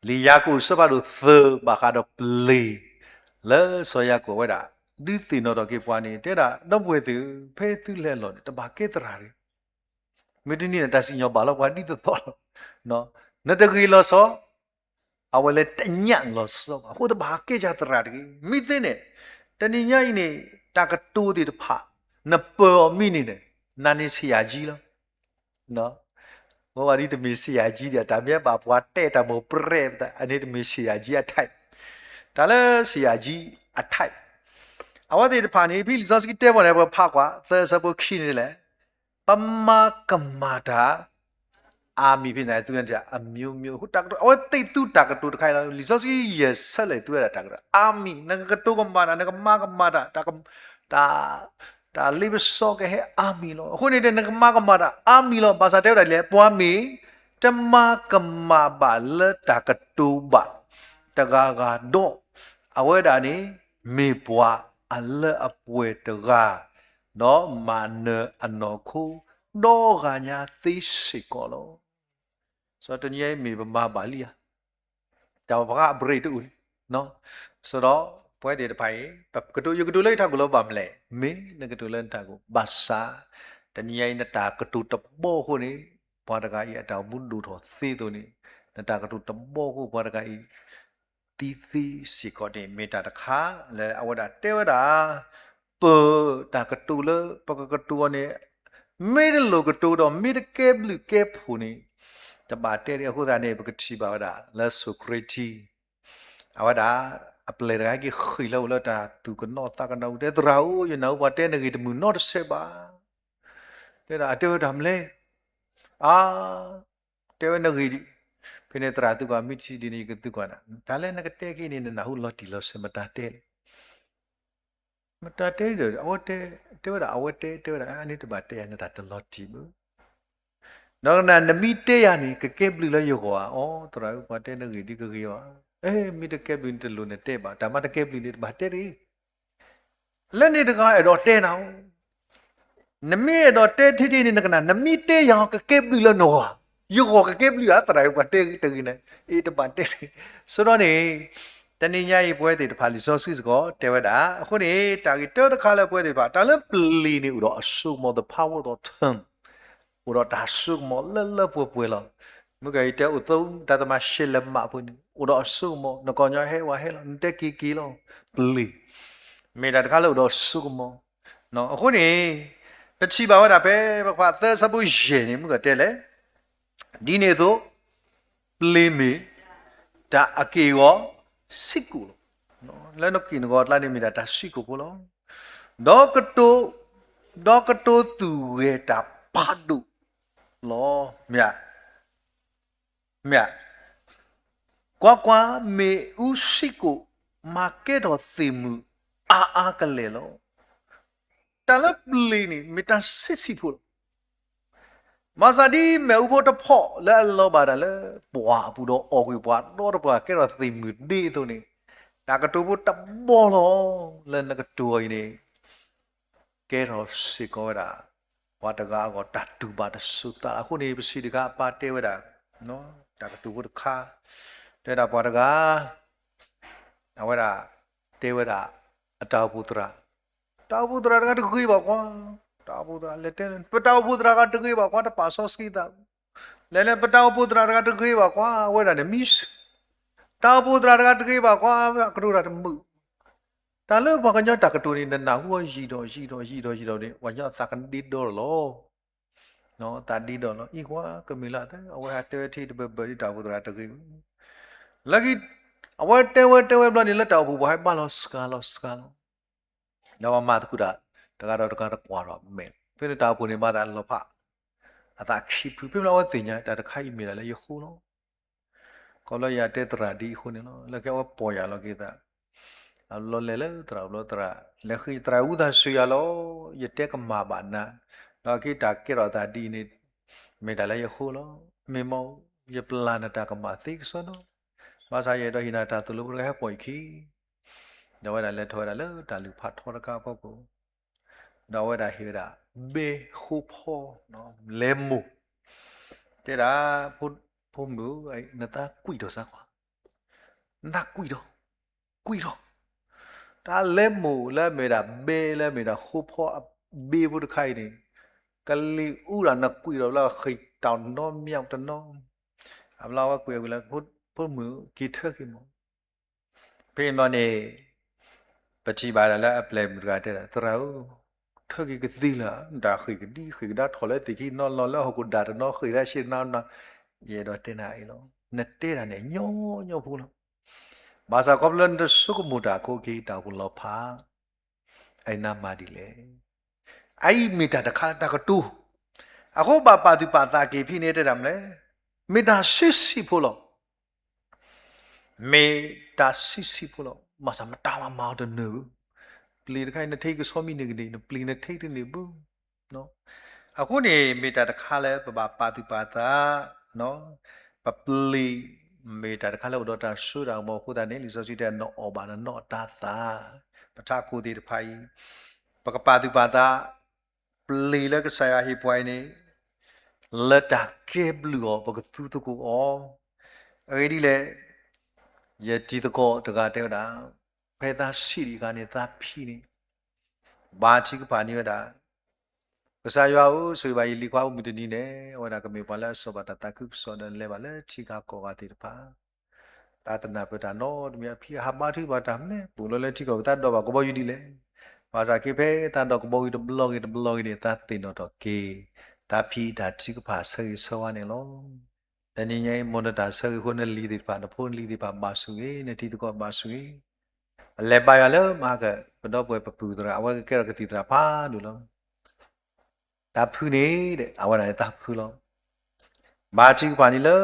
လံာ်ယၤကိာ်အဆၢဖးဒိၣ်သၢ ဘၣ်ဃးဒီးပျ့ၤ လၢစီၤယၤကိာ်ဝဲဒၣ် ဒုးသ့ၣ်နီၣ်ထီၣ်က့ၤပှၤန့ၣ် တဲဒၣ် ဒီပုၢ်ဝဲၢ်သ့ၣ်ဧၢ, ဖဲသုလဲၤအလီၢ်န့ၣ် တဘၣ်ကဲသရၣ်တဂ့ၤ. မ့ၢ်တနံၤန့ၣ် တၢ်စံၣ်ညီၣ်ဘၣ်လီၤပှၤဒ်သိးသိးလီၤ. နတဂ့ၤလီၤဆီ အဝဲလဲၤတညၣ်လီၤဆီဘၣ်. အဃိတဘၣ်ကဲစၢ်သရၣ်တဂ့ၤ. မ့ၢ်သ့န့ၣ် တနံၤညါအံၤန့ၣ် တၢ်ကတိၤသ့ၣ်တဖၣ် နပၢၤအီၤမ့ၢ်န့ၣ်န့ၣ် နၤန့ၣ်ဆရာကြီးလီၤ. မ့ၢ်ဝဲဒ်တမ့ၢ်ဆရာကြီးဒီး တၢ်မ့ၢ်ဘၣ်ပှၤတဲတၢ်မိၢ်ပြဲၢ်ပသး အန့ၣ်တမ့ၢ်ဆရာကြီးအ type, တၢ်လၢဆရာကြီးအ type အဝဲသ့ၣ်တဖၣ်န့ၣ် ဖဲလံာ်စီဆှံတဲဘၣ်န့ၣ် ပဖးကွၢ် သၢဆၢဖိခံန့ၣ်လဲၣ်, ပမၤကမၣ်တၢ် အါမံၤဖဲန့ၣ် သုဝဲဒၣ် အမျိုးမျိုး အဃိတၢ်ကတိၤ အဝဲသ့ၣ်သူတၢ်ကတိၤတခါအံၤလီၤ. လံာ်စီဆှံယဲၢ်ဆၢလဲၣ် သုဝဲဒၣ်တၢ်ကတိၤ အါမံၤ နကကတိၤကမၣ်တၢ် နကမၤကမၣ်တၢ် တၢ် တၢ်လ့ပစီကဟဲအါမံၤလီၤ. အဃိန့ၣ် နကမၤကမၣ်တၢ်အါမံၤလီၤ. ဘၣ်ဆၣ်တဲဝဲဒၣ်လဲၣ် ပှၤမ့ၢ် တမၤကမၣ်ဘၣ်လၢတၢ်ကတိၤဘၣ် တဂၤဂၤဒီး အဝဲဒၣ်န့ၣ် မ့ၢ်ပှၤအလၢအပှဲၤတဂၤ ဒီးမၤနၢၤအနီၢ်ခိ ဒီဂၤညါသ့စ့ၢ်ကီးလီၤ. စီၤတနံၤအံၤမ့ၢ်ပမၤဘၣ်လံဧါ, တၢ်ပှၤအ break တအိၣ်လံ. စီၤဒီး ပဝဲသ့ၣ်တဖၣ်အံၤ ပကတိၤ ယကတိၤလၢယထးခိၣ်လၢဘၣ်မနုၤလဲၣ်, မ့ၢ်နကတိၤလၢနထးခိၣ် ဘၣ်ဆၣ် တနံၤညါအံၤ နတၢ်ကတိၤတဘီအဃိန့ၣ် ပှၤတဂၤအံၤအတၢ်အိၣ်မူဒိၣ်ထီၣ်သ့အသိးန့ၣ် နတၢ်ကတိၤတဘီအဃိ ပှၤတဂၤအံၤ သံသ့စ့ၢ်ကီးန့ၣ် မ့ၢ်တၢ်တခါလၢအဝဲဒၣ်တဲဝဲဒၣ် ပၢၤတၢ်ကတိၤလၢ ပကကတိၤအီၤန့ၣ် မ့ၢ်တလိၣ်ကတိၤဒီး မ့ၢ်တကဲဘျုးကဲဖှိၣ်န့ၣ် တဘၣ်တဲဒံး. အဃိသတးန့ၣ် ပကထံၣ်ဘၣ်ဝဲဒၣ်လၢ Socrates အဝဲဒၣ် အပျဲၢ်တဂၤဟဲက့ၤဃ့ၢ်လၢအိၣ်လၢတၢ်သူၣ်ကနိးသးကနိး တဲ သရၣ်ဧၢ, ယနၢ်ဟူပှၤတဲနဂ့ၢ်တမုာ်နီတစဲးဘၣ်. တဲဒၣ် အတဲဝဲတၢ်မနုၤလဲၣ်. အါ, တဲဝဲနဂ့ၢ်ဒ်, ဖဲန့ၣ်သရၣ်သံကွၢ် မ့ၢ်ထံၣ်ဒ်န့ၣ် ယကသံကွၢ်နၤ, တၢ်လၢနကတဲက့ၤန့ၣ် နနၢ်ဟူလီၤတံၢ်လီၤဆဲး မတၤတဲလဲၣ်. မတၤတဲဒီး အဝဲတဲ, တဲဝဲဒၣ် အဝဲတဲ, တဲဝဲဒၣ် အန့ၣ်တဘၣ်တဲယၤ နတၢ်တလီၤတံၢ်ဘၣ်. ဒီးနမ့ၢ်တဲယၤန့ၣ် ကကဲဘျုးလၢယဂီၢ်ဧါ. အိ သရၣ်ဧၢ, ပှၤတဲနဂ့ၢ်ဒ်ကဂ့ၤဘၣ်. အဲ မ့ၢ်တကဲဘျုးန့ၣ် တလိၣ်နတဲဘၣ်, တၢ်မ့ၢ်တကဲဘျုးန့ၣ် တဘၣ်တဲတဂ့ၤ. လၢန့ၣ်တဂၤအဲၣ်ဒိးတဲနၤဧိၤ, နမ့ၢ်အဲၣ်ဒိးတဲထဲထဲန့ၣ် နကနၣ် နမ့ၢ်တဲယၤ ကကဲဘျုးလၢနဂီၢ်, ယဂီၢ်ကကဲဘျုးဧါ သရၣ်ဧၢ, ပှၤတဲတဂ့ၤန့ၣ်, အ့ တဘၣ်တဲတဂ့ၤ. ဆိုတော့န့ၣ် တနံၤညါအံၤ ပဝဲသ့ၣ်တဖၣ် လံာ်စီဆှံစ့ၢ်ကီးတဲဝဲဒၣ်, အဃိန့ၣ် တၢ်ဂ့ၢ်တၢတခါလၢပဝဲသ့ၣ်တဖၣ် တၢ်လၢပျ့ၤန့ၣ် အိၣ်ဒီးအစိကမီၤ the power of the tongue, အိၣ်ဒီးတၢ်စိကမီၤလၢလၢပှဲၤပှဲၤလီၤ. မုၢ်ကယတဲအိၣ်သၢ တၢ်သမါရှဲလဲၣ်မးဖိန့ၣ် အိၣ်ဒီးအစိကမီၤ, နကီၢ်ညီဟဲဝဲဟဲလီၤ, နတဲက့ၤက့ၤလီၤ, ပျ့ၤ မ့ၢ်တၢ်တခါလၢအိၣ်ဒီးအစိကမီၤ. အဃိန့ၣ် ပထံၣ်ဘၣ်ဝဲဒၣ်ဖဲ ပခွါသၢဆၢဖိယဲၢ်န့ၣ် မုၢ်ကတဲလဲၣ်, ဒ်န့ၣ်အသိး ပျ့ၤမ့ၢ်တၢ်အက့ၢ်အဂီၤစ့ၢ်ကီးလီၤ. လၢနက့ၢ်နဂီၤအကျါန့ၣ် မ့ၢ်ဒၣ်တၢ်စ့ၢ်ကီးဖိလီၤ. ဒီးကတိၤ, ဒီးကတိၤသူၣ်ဂဲၤတၢ်ဖးဒိၣ်လီၤ. မ့ၢ်ဧါ. ကွၢ်ကွၢ်, မ့ၣ်အူစ့ၢ်ကီး မၤကဲထီၣ်သ့ၣ်မုၢ်အါအါကလဲာ်လီၤ. တၢ်လၢပျ့ၤန့ၣ် မ့ၢ်တၢ်ဆံးဆံးဖိလီၤ. ဘၣ်ဆၣ်ဒ်မ့ၣ်အူဖိတဖီၣ်လၢအလီၤဘၣ်တၢ်လၢ ပှၢ်အပူၤဒီးအီၣ်ကွံာ်ပှၤဒီတပှၢ် ကဲထီၣ်သ့ၣ်မုၢ်ဒ့အသိးန့ၣ်, တၢ်ကတိၤဖိတဘီလီၤ လၢနကတိၤအီၤအံၤန့ၣ် ကဲထီၣ်စ့ၢ်ကီးဝဲဒၣ် ပှၤတဂၤအဂီၢ် တၢ်တူၢ်ဘၣ်တစိၤသးလီၤ. အဃိန့ၣ် ပစံးတခါ အပၢ်တဲဝဲဒၣ် တၢ်ကတိၤဖိတခါ တဲဝဲဒၣ်ပှၤတဂၤ အဝဲဒၣ် တဲဝဲဒၣ် အတၢ်အိၣ်ဖှိၣ်သရၣ်, တၢ်အိၣ်ဖှိၣ်သရၣ်တဂၤတဂ့ၤဘၣ်ကွၢ်, တၢ်အိၣ်ဖှိၣ်သရၣ်လဲၤတဲ ပတၢ်အိၣ်ဖှိၣ်သရၣ်တဂၤတဂ့ၤဘၣ်ကွၢ် တပာ်စီဆှံသး, လဲၤလဲၤ ပတၢ်အိၣ်ဖှိၣ်သရၣ်တဂၤတဂ့ၤဘၣ်ကွၢ် ဝဲဒၣ်န့ၣ် မံ, တၢ်အိၣ်ဖှိၣ်သရၣ်တဂၤတဂ့ၤဘၣ်ကွၢ် အကတိၤတၢ်တမုာ်, တၢ်လၢပှၤကညီတၢ်ကတိၤန့ၣ် နနၢ်ဟူအီၤယံာ်ဒီးယံာ်ဒီးယံာ်ဒီးယံာ်ဒီးန့ၣ် ပှၤကညီအသးကဒ့ဒီလီၤ. သးဒ့ဒီလီၤ အံၤကွၢ် ကမ့ၢ်လၢ အဝဲဟးတဲဝဲထံၣ်တဘၢဘၢဒ်တၢ်အိၣ်ဖှိၣ်သရၣ်တဂ့ၤ, လၢခံ အဝဲတဲဝဲတဲဝဲဘျီန့ၣ် လၢတၢ်အိၣ်ဖှိၣ်ပှၤဟဲဘါလီၤစှၤလီၤစှၤလီၤ, ဒီးပှၤမၤသကိးတၢ် တဂၤဒီးတဂၤတကွၢ်ဒီးမဲာ် ဖဲန့ၣ်တၢ်အိၣ်ဖှိၣ်န့ၣ် ဘၣ်သးလီၤဖး အသးခံဖု ဖဲမ့ၢ်လၢအဝဲသ့ၣ်ညါ တၢ်တခါအံၤမ့ၢ်ဒၣ်လၢယဃိလီၤ. ခီဖျိယတဲသရၣ်ဒ်အဃိန့ၣ်လီၤ. လၢခံအဝဲပိာ်ယၤလီၤက့ၤသး, အဘျီလဲၤလၢသရၣ်ဘျီ သရၣ် လဲၤဃ့တၢ်အုၣ်သးဆူယၤလီၤ. ယတဲကမၣ်ဘၣ်နၤ, ဒီးအခံတၢ်ကဲထီၣ်သးဒ်အံၤန့ၣ် မ့ၢ်တၢ်လၢယဃိလီၤ. မ့ၢ်မ့ၢ် ယပျၢ်နတၢ်ကမၣ်သ့ကစီဒီ, ဘၣ်ဆၣ်ယအဲၣ်ဒိးဟ့ၣ်နၤတၢ်သိၣ်လိဖိတခါ ဟဲပိာ်ယခံ ဒီးဝဲဒၣ်လဲၤထီၣ်ဝဲဒၣ်လၢတၢ်လုၢ်ဖးထီတခါအဖီခိၣ်, ဒီးအဝဲဒၣ်ဟ့ၣ်ဝဲဒၣ် ဘဲဃိဖီ လဲၤမိၢ်, တဲဒၣ် ဖိမုၣ်, နသးကွံာ်ထီၣ်စၢ်ကွၢ်, နသးကွံာ်ထီၣ်, ကွံာ်ထီၣ်, တၢ်လဲၤမိၢ်လၢအမ့ၢ်ဒၣ်ဘဲလၢအမ့ၢ်ဒၣ်ဃိဖီ အဘဲဖိတခါအံၤန့ၣ် ကလံၤအူဒၣ်နကွံာ်ထီၣ်လၢအဃံးတၢ်နီတမံၤတနီၤ, အဘျီဝဲကွံာ်ဝံၤလၢ ဖိမုၣ်က့ၤထၢက့ၤမး ဖဲအံၤဘျီန့ၣ် ပထံၣ်ဘၣ်ဒၣ်လၢအပျဲၢ်မုၣ်တဂၤတဲဒၣ် သရၣ်ဧၢ, ထၢက့ၤကသ့လၢ တၢ်ဃံးကဒံဃံးကဒါထီၣ်လၢသ့ၣ်ခံနီၤလီၤလၢဟီၣ်ခိၣ်ဒၣ်တနီၤဃံးလၢရှ့တနီၤနီၤ, ယအဲၣ်ဒိးတဲနၤအံၤလီၤ. နတဲဒၣ်န့ၣ် ညီညီဖိလီၤ. ဘၣ်ဆၣ်ခီဖျိလၢနတဆိကမိၣ်တၢ်အခိၣ်က့ၤ တၢ်အိၣ်ဖှိၣ်လီၤဖး အံၤနမၤဒ်လဲၣ်. အအံၤမ့ၢ်တၢ်တခါတၢ်ကတိၤ, အဃိဘၣ်ပာ်သူၣ်ပာ်သးက့ၤဖဲန့ၣ်တဲဒၣ်မလဲၣ်, မ့ၢ်တၢ်ဆံးဆံးဖိလီၤ. မ့ၢ်တၢ်ဆံးဆံးဖိလီၤ. ဘၣ်ဆၣ်မတၤမၤမၤအီၤတနၢၤဘၣ်. ပျ့ၤတခါအံၤ နထံကဆီမံၤန့ၢ်ကဒံး နပျ့ၤနထံတန့ၢ်ဘၣ်. အဃိန့ၣ် မ့ၢ်တၢ်တခါလၢပဘၣ်ပာ်သူၣ်ပာ်သး, ပပျ့ၤ မ့ၢ်တၢ်တခါလၢအိၣ်ဒီးတၢ်စိတၢ်ကမီၤအဃိသတးန့ၣ် လံာ်စီဆှံတဲ နအီၣ်ဘၣ်နနီၢ်အတၤသၣ်, ပထးခိၣ်သ့ၣ်တဖၣ်အံၤ ပကပာ်သူၣ်ပာ်သး ပျ့ၤလၢကစၢ်ယွၤဟ့ၣ်ပှၤအံၤန့ၣ် လၢတၢ်ကဲဘျုးအီၤ ပကသူသကိးအီၤ, အဂ့ၢ်ဒ်လဲၣ်, ယတံၤသကိးတဂၤတဲဝဲဒၣ်, ဖဲသးဆံးဒံးအခါန့ၣ် သးဖံးန့ၣ် ဘါထုကဖၣ်န့ၢ်ဝဲဒၣ်, ကစၢ်ယွၤဧၢ, ဆိၣ်ဂ့ၤဘၣ်ယလံၤခွါအိၣ်မုၢ်တနံၤန့ၣ် အဝဲဒၣ်ကမ့ၢ်ပှၤလၢအစီၤပၤတၢ်သးခုကစီၣ်ဒီး လဲၤဘၣ်လၢထံဂၤကီၢ်ဂၤသ့ၣ်တဖၣ် သးတနၢ်ပၢၢ်တၢ်နီတမံၤ အဖံးအဟးဘါထုကဖၣ်တၢ်မနုၤလဲၣ် ပအိၣ်လၢလၢထံကီၢ်ပူၤ သးဒိးဘၣ်ကဘီယူၤဒ်လဲၣ်. ဘၣ်ဆၣ်က့ၤဖဲသးဒိးကဘီယူၤတဘျီဂ့ၤတဘျီဂ့ၤန့ၣ် သးသ့ၣ်နီၣ်ထီၣ်က့ၤ သးဖံးတၢ်ထုကဖၣ်ဆၢဂ့ၤဆၢဝါန့ၣ်လီၤ. တနံၤညါအံၤ မ်နတၢ်ဆၢဂ့ၤအဃိ နလံၤသ့ၣ်တဖၣ် နဖိနလံၤသ့ၣ်တဖၣ်ဘၣ်ဆိၣ်ဂ့ၤ, နတံၤသကိးဘၣ်ဆိၣ်ဂ့ၤ, အလဲၤဘါယွၤလၢမၤက ပဒီပုၢ်ဝဲၢ်ပပုၢ်သရၣ် အဝဲကကဲထီၣ်ကသံၣ်သရၣ်ဖးဒိၣ်လီၤ. သးဖုန့ၣ် အဝဲဒၣ်န့ၣ်သးဖုလီၤ. ဘါထုကဖၣ်န့ၣ်လၢ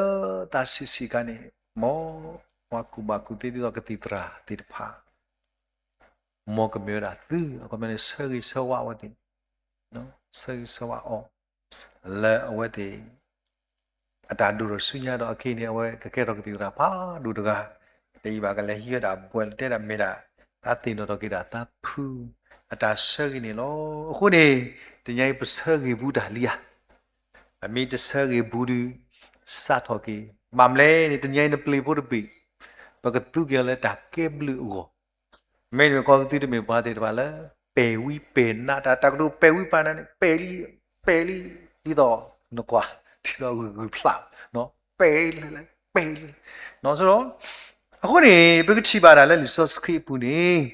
သးဆံးဆံးခါန့ၣ် မ်ပှၤကူၣ်ဘၣ်ကူၣ်သ့ဒ်သိးကသံၣ်သရၣ်သ့ၣ်တဖၣ် မ်ကမ့ၢ်ဝဲဒၣ်သု အခီပညီန့ၣ် ဆၢဂ့ၤဆၢဝါအဝဲသ့ၣ်, ဆၢဂ့ၤဆၢဝါအီၤ လၢအဝဲသ့ၣ် အတၢ်ဒိၣ်ထီၣ်ဆူညါဒီးအခဲအံၤန့ၣ် အဝဲကကဲထီၣ်ကသံၣ်သရၣ်ဖးဒိၣ်တဂၤ, တယံာ်ဘၣ်ကလဲၤဟံးဝဲဒၣ်ဘှဲးလီၤ တဲဒၣ်မ့ၢ်ဒၣ် သးသ့ၣ်နီၣ်ထီၣ်က့ၤဒၣ်သးဖု အတၢ်ဆၢဂ့ၤန့ၣ်လီၤ. အဃိန့ၣ် တနံၤအံၤပဆၢဂ့ၤဘူးတၢ်လံဧါ. ပမ့ၢ်တဆၢဂ့ၤဘူးဒီး စးထီၣ်က့ၤ ဘၣ်မလဲၣ်န့ၣ် တနံၤအံၤနပျ့ၤဖိတဘ့ၣ် ပကသူက့ၤအီၤလၢတၢ်ကဲဘျုးအဂီၢ် မ့မ့ၢ်ကီၢ်ပသူတမ့ၢ်ပှၤသ့ၣ်တဖၣ်လၢ ပဲာ်ဝံပဲာ်နါတၢ် တၢ်ကတိၤပဲာ်ဝံပဲာ်နါန့ၣ် ပဲာ်လံ, ပဲာ်လံ, ဒ်သိးနကွၢ် ဒ်သိးဂုာ်ဂုာ်ဖျး, ပဲာ်လံ, ပဲာ်လံ, ဒီး အဃိန့ၣ် ပကထံၣ်ဘၣ်ဒၣ်လၢလံာ်စီဆှံအပူၤန့ၣ်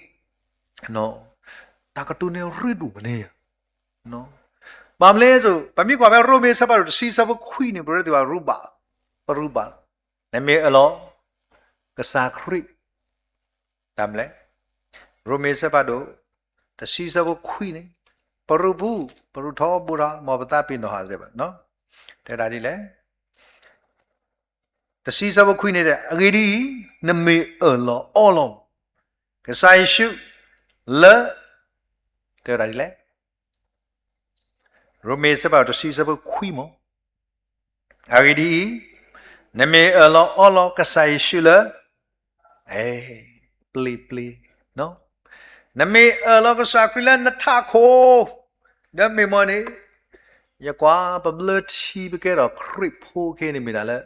တၢ်ကတိၤန့ၣ်ရ့ဒိၣ်မးန့ၣ် ဘၣ်မလဲၣ်, ပမ့ၢ်ကွၢ်ဖဲရိမ့ၤအဆၢဖးဒိၣ်တဆံအဆၢဖိခွံန့ၣ် ပရၢသ့ၣ်ဘၣ်ရူဘၣ်, ပရူဘၣ်, နမ့ၢ်အၢၣ်လီၤ ကစၢ်ခရံာ် တၢ်မလဲၣ်, ရိမ့ၤအဆၢဖးဒိၣ်တဆံအဆၢဖိခွံန့ၣ် ပရူပူၤ, ပရူထီဘိထီ မ်ပသးပ့ၤနီၣ်ဟးသ့ဘၣ်, တဲဒၣ်ဒ်လဲၣ် တဆံအဆၢဖိခွံန့ၣ် အဂ့ၢ်ဒ်အံၤ, နမ့ၢ်အၢၣ်လီၤအီလီၤ ကစၢ်ယ့ၣ်ၡူးလၢ တဲဝဲဒၣ်ဒ်လဲၣ်, ရိမ့ၤအဆၢဖးဒိၣ်တဆံအဆၢဖိခွံမး, အဂ့ၢ်ဒ်အံၤ, နမ့ၢ်အၢၣ်လီၤအီလီၤကစၢ်ယ့ၣ်ၡူးလၢ အဲ ပျ့ၤပျ့ၤ, နမ့ၢ်အၢၣ်လီၤကစၢ်ခရံာ်လၢနထးခိၣ်, ဒီးမ့ၢ်မ့ၢ်န့ၣ်, ယကွၢ်ပဘျၢထံပကဲထီၣ်ခရံာ်ဖိခဲအံၤန့ၣ်မ့ၢ်ဒၣ်လၢ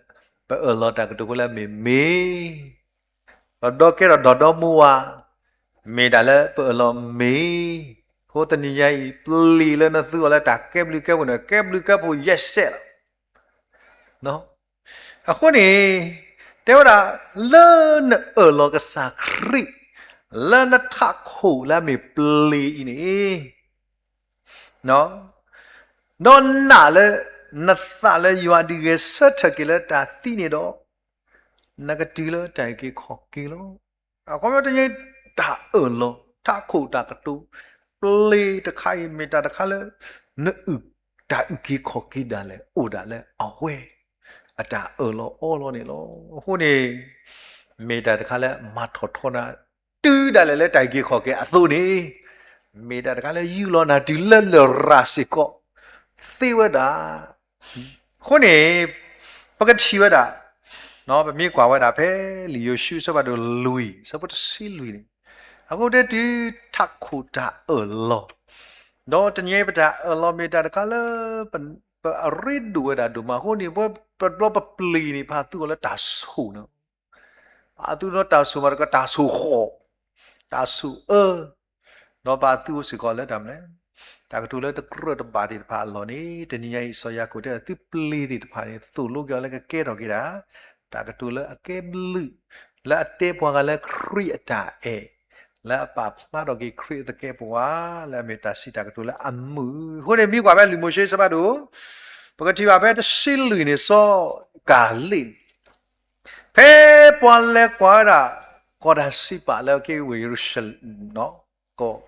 ပအၢၣ်လီၤတၢ်ကတိၤဖိလၢအမ့ၢ်မ့ၢ်, ပဒီးကဲထီၣ်ဒီဒီမူဝါ, မ့ၢ်တၢ်လၢပအၢၣ်လီၤမ့ၢ်, အဃိတနံၤညါအံၤ ပျ့ၤလၢနသူအီၤလၢတၢ်ကဲဘျုးကဲဖှိၣ်န့ၣ် ကဲဘျုးကဲဖှိၣ်ယဲၢ်စဲးလီၤ. အဃိန့ၣ် တဲဝဲဒၣ် လၢနအၢၣ်လီၤကစၢ်ခရံာ် လၢနထးခိၣ်လၢအမ့ၢ်ပျ့ၤအံၤန့ၣ် ဒီးနာ်လၢ နသးလၢယွၤဒုးဂဲၤဆၢထၢၣ်က့ၤလၢတၢ်သံန့ၣ်ဒီး နကတုၤလၢတၢ်အုၣ်က့ၤခီၣ်က့ၤလီၤ. အခီပညီတနံၤအံၤ တၢ်အၢၣ်လီၤ ထးခိၣ်တၢ်ကတိၤ ပျ့ၤတခါအံၤ မ့ၢ်တၢ်တခါလၢ နအုၣ် တၢ်အုၣ်က့ၤခီၣ်က့ၤဒၣ်လဲာ် အိၣ်ဒၣ်လၢအဝဲ အတၢ်အၢၣ်လီၤအီလီၤန့ၣ်လီၤ. အဃိန့ၣ် မ့ၢ်တၢ်တခါလၢမၤထီၣ်ထီနၤ တုၤဒၣ်လဲာ်လၢတၢ်အုၣ်က့ၤခီၣ်က့ၤအသိးန့ၣ် မ့ၢ်တၢ်တခါလၢယူၢ်လီၤနၤတုၤလၢလရာ်စ့ၢ်ကီး သ့ဝဲဒၣ်. အဃိန့ၣ် ပကထံၣ်ဝဲဒၣ် ပမ့ၢ်ကွၢ်ဝဲဒၣ်ဖဲလံာ်ယိၤၡူအဆၢဖးဒိၣ်လွံၢ် အဆၢဖိတဆံလွံၢ်န့ၣ် အဃိတဲတုၤထးခိၣ်တၢ်အၢၣ်လီၤ ဒီးတနံၤအံၤပတၢ်အၢၣ်လီၤမ့ၢ်တၢ်တခါလၢ ပအရ့ဒိၣ်ဝဲဒၣ်ဒိၣ်မးအဃိန့ၣ် ပှၤပျီပပျ့ၤန့ၣ် ပှၤသူအီၤလၢတၢ်ဆိၣ်န့ၣ် ပှၤသူဒီးတၢ်ဆိၣ်မးတကး တၢ်ဆိၣ်ဃီၣ် တၢ်ဆိၣ်အၢ ဒီးပှၤသူစ့ၢ်ကီးလၢတၢ်မနုၤလဲၣ် တၢ်ကတိၤလၢတကြၢးတဘၣ်သ့ၣ်တဖၣ်အလီၢ်န့ၣ် တနံၤညါအံၤ စီၤယၤကိာ်တဲ သုပျ့ၤသ့ၣ်တဖၣ်န့ၣ် သိၣ်လိက့ၤအီၤလၢကကဲထီၣ်က့ၤဒၣ် တၢ်ကတိၤလၢအကဲဘျုး လၢအတဲပှၤဂၤလၢခရံာ်အတၢ်အဲၣ် လၢအပာ်ဖျါထီၣ်က့ၤခရံာ်အသကဲးပဝး လၢအမ့ၢ်တၢ်စံးတၢ်ကတိၤလၢအမုာ်. အဃိန့ၣ် မ့ၢ်ကွၢ်ဖဲလံာ်မိၤၡ့အဆၢဖးဒိၣ် ပကထံၣ်ဘၣ်ဖဲတဆံလွံၢ်န့ၣ် စီၤကၤလ့း ဖဲပှၤလဲၤကွၢ်ဝဲဒၣ် ကီၢ်တၢ်စံးပာ်လၢအကဲဝ့ၢ်ယရူၤၡလ့ၣ် ကီၢ်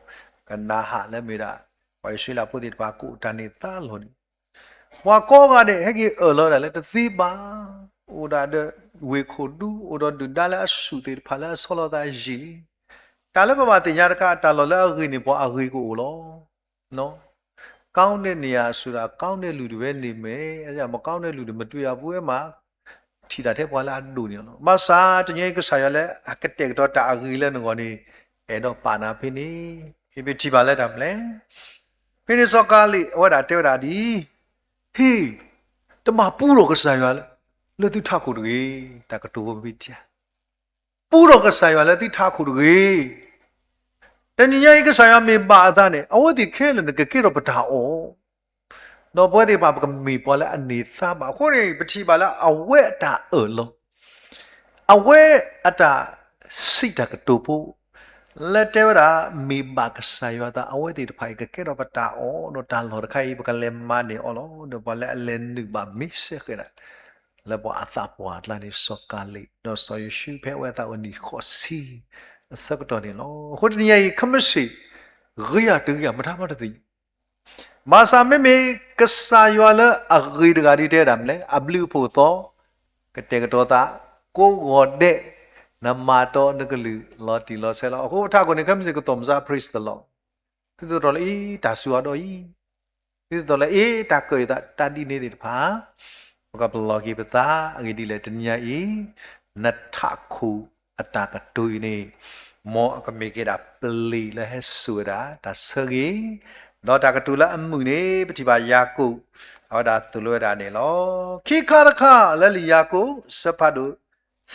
ကနၤအၣ်လၢမ့ၢ်ဒၣ် ပှၤအံၣ်စရ့လးဖိသ့ၣ်တဖၣ်ကအိၣ်တၢ်န့ၢ်သါလီၢ်န့ၣ် ပှၤကိးဂၤဒဲး ဟဲက့ၤအၢၣ်လီၤဒၣ်လၢတသ့ဘၣ်, အိၣ်ဒၣ်ဒီးဝ့ၢ်ခိၣ်ဒူ အိၣ်ဒီးဒုၣ်ဒါလၢအဆူၣ်သ့ၣ်တဖၣ်လၢအဆီလီၤသးယံာ်လံ. တၢ်လၢပဘၣ်သ့ၣ်ညါတခါ တၢ်လီၢ်လၢအဂ့ၤန့ၣ် ပှၤအဂ့ၤကအိၣ်လီၤ. ကောင်းတဲ့နေရာဆိုတာ ကောင်းတဲ့လူတွေပဲနေမယ်, မကောင်းတဲ့လူတွေ မတွေ့ရဘူး, အဲမှာ ထံၣ်တၢ်ထဲပှၤလၢအဒိၣ်န့ၣ်လီၤ. ဘၣ်ဆၣ်တနံၤအံၤကစၢ်ယွၤလၢအကတဲာ်ကတီၤတၢ်အဂ့ၤလၢနဂီၢ်န့ၣ် အဲၣ်ဒိးပာ်နၤဖဲန့ၣ်, ဖဲပထံၣ်ဘၣ်လၢတၢ်မနုၤလဲၣ်. ဖဲန့ၣ်စီၤကၤလ့း အဝဲဒၣ်တဲဝဲဒၣ်ဒ်အံၤ, ဟ့ၣ်, တမၤပူထီၣ်ကစၢ်ယွၤလၢ လၢသုထးခိၣ်တဂ့ၤ, တၢ်ကတိၤဖိဖဲထံၣ်ဧါ ပူထီၣ်ကစၢ်ယွၤလၢသုထးခိၣ်တဂ့ၤ. တနံၤညါအံၤကစၢ်ယွၤမ့ၢ်ဘၣ်အသးန့ၣ် အဝဲသ့ၣ်ခဲလၢာ်န့ၣ် ကကဲထီၣ်ပတၢ်အီၣ်, ဒီးပဝဲသ့ၣ်တဖၣ်ပကမ့ၢ်ပှၤလၢအန့ၢ်သါဘၣ်. အဃိန့ၣ် ပထံၣ်ဘၣ်လၢအဝဲအတၢ်အၢၣ်လီၤ, အဝဲအတၢ်စံးတၢ်ကတိၤဖိ လၢတဲဝဲဒၣ် မ့ၢ်ဘၣ်ကစၢ်ယွၤအသး အဝဲသ့ၣ်တဖၣ်အံၤ ကကဲထီၣ်ပတၢ်အီၣ်, ဒီးတၢ်လီၢ်တခါအံၤ ပကလဲၤမၤန့ၢ်အီၤလီၤ. ဒီးပှၤလၢအလဲၤနုာ်ဘၣ်မ့ၢ်စ့ၢ်ကီးဒၣ် လၢပှၤအသးပှၢ်အကျါန့ၣ် စီၤကၤလ့း, ဒီးစီၤယိၤၡူ ဖဲအဝဲအသးအိၣ်နံၣ်ဃိးဆံ အဆၢကတီၢ်န့ၣ်လီၤ. အဃိတနံၤညါအံၤ ခဲမုၢ်ဆ့ၣ် ဂ့ၤဧါတဂ့ၤဧါ မတၤမးတသ့ၣ်ညါ ဘၣ်ဆၣ်မ့မ့ၢ်ကစၢ်ယွၤလၢအဂ့ၤတဂၤဒ်တဲဝဲဒၣ်မနုၤလဲၣ်, အဘျုးအဖှိၣ်အသီ ကတဲာ်ကတီၤသး ကိးဂီၤဒဲး နမၤတီနကလုၢ်လီၤတံၢ်လီၤဆဲးလီၤ. အဃိပထးခိၣ်န့ၣ် ခဲမုၢ်ဆ့ၣ်ကသိၣ်မစါ praise the Lord, သုတသ့ၣ်ညါလၢအံၤ တၢ်စူၤအါဒီးအံၤ, သုတသ့ၣ်ညါလၢအံၤ တၢ်ကၢၣ်အသး တၢ်ဒ်န့ၣ်သ့ၣ်တဖၣ် ပကပလီၢ်က့ၤပသး အဂ့ၢ်ဒ်လဲၣ် တနံၤညါအံၤ နထးခိၣ်အတၢ်ကတိၤအံၤန့ၣ် မ်အကမ့ၢ်က့ၤဒၣ်ပျ့ၤလၢဟဲစိာ်ဝဲဒၣ် တၢ်ဆၢဂ့ၤ, ဒီးတၢ်ကတိၤလၢအမုာ်န့ၣ် ပထံၣ်ဘၣ်ယၤကိာ် အဝဲဒၣ်သိၣ်လိဝဲဒၣ်န့ၣ်လီၤ. ခံခါတခါလၢလံာ်ယၤကိာ် အဆၢဖးဒိၣ်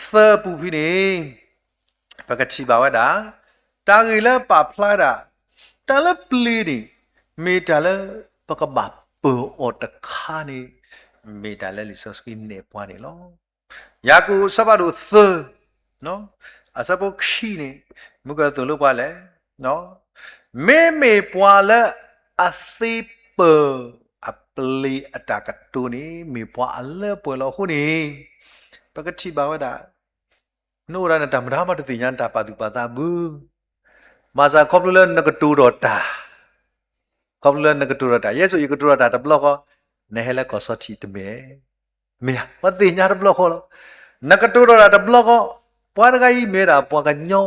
သၢပူၤဖဲန့ၣ် ပကထံၣ်ဘၣ်ဝဲဒၣ် တၢ်ဂ့ၢ်လၢပာ်ဖျါဒၣ် တၢ်လၢပျ့ၤန့ၣ် မ့ၢ်တၢ်လၢပကဘၣ်ပၢၤအီၤတခါန့ၣ် မ့ၢ်တၢ်လၢလံာ်စီဆှံနဲၣ်ပှၤန့ၣ်လီၤ. ယၤကိာ်အဆၢဖးဒိၣ်သၢ အဆၢဖိခံန့ၣ် မုၢ်ကၢသိၣ်လိပှၤလဲၣ်, မ့မ့ၢ်ပှၤလၢအသ့ပၢၤအပျ့ၤအတၢ်ကတိၤန့ၣ် မ့ၢ်ပှၤအလၢပှဲၤလီၤ. အဃိန့ၣ် ပကထံၣ်ဘၣ်ဝဲဒၣ် နအိၣ်ဒၣ်နတၢ်မတၤမးတသ့ၣ်ညါ နတၢ်ပာ်သူၣ်ပာ်သးဘၣ်, ဘၣ်ဆၣ်ခီဖျိလၢနကတိၤဒီးတၢ် ခီဖျိလၢနကတိၤဒီးတၢ်, ယဲစိာ်ယကတိၤဒီးတၢ်တဘျီဃီ, နဟဲလၢကီၢ်ဆီထံးတမ့ၢ်, မ့ၢ်ဧါ, ပှၤသ့ၣ်ညါတဘျီဃီလီၤ. နကတိၤဒီးတၢ်တဘျီဃီ, ပှၤတဂၤအံၤမ့ၢ်ဒၣ်ပှၤကညီ,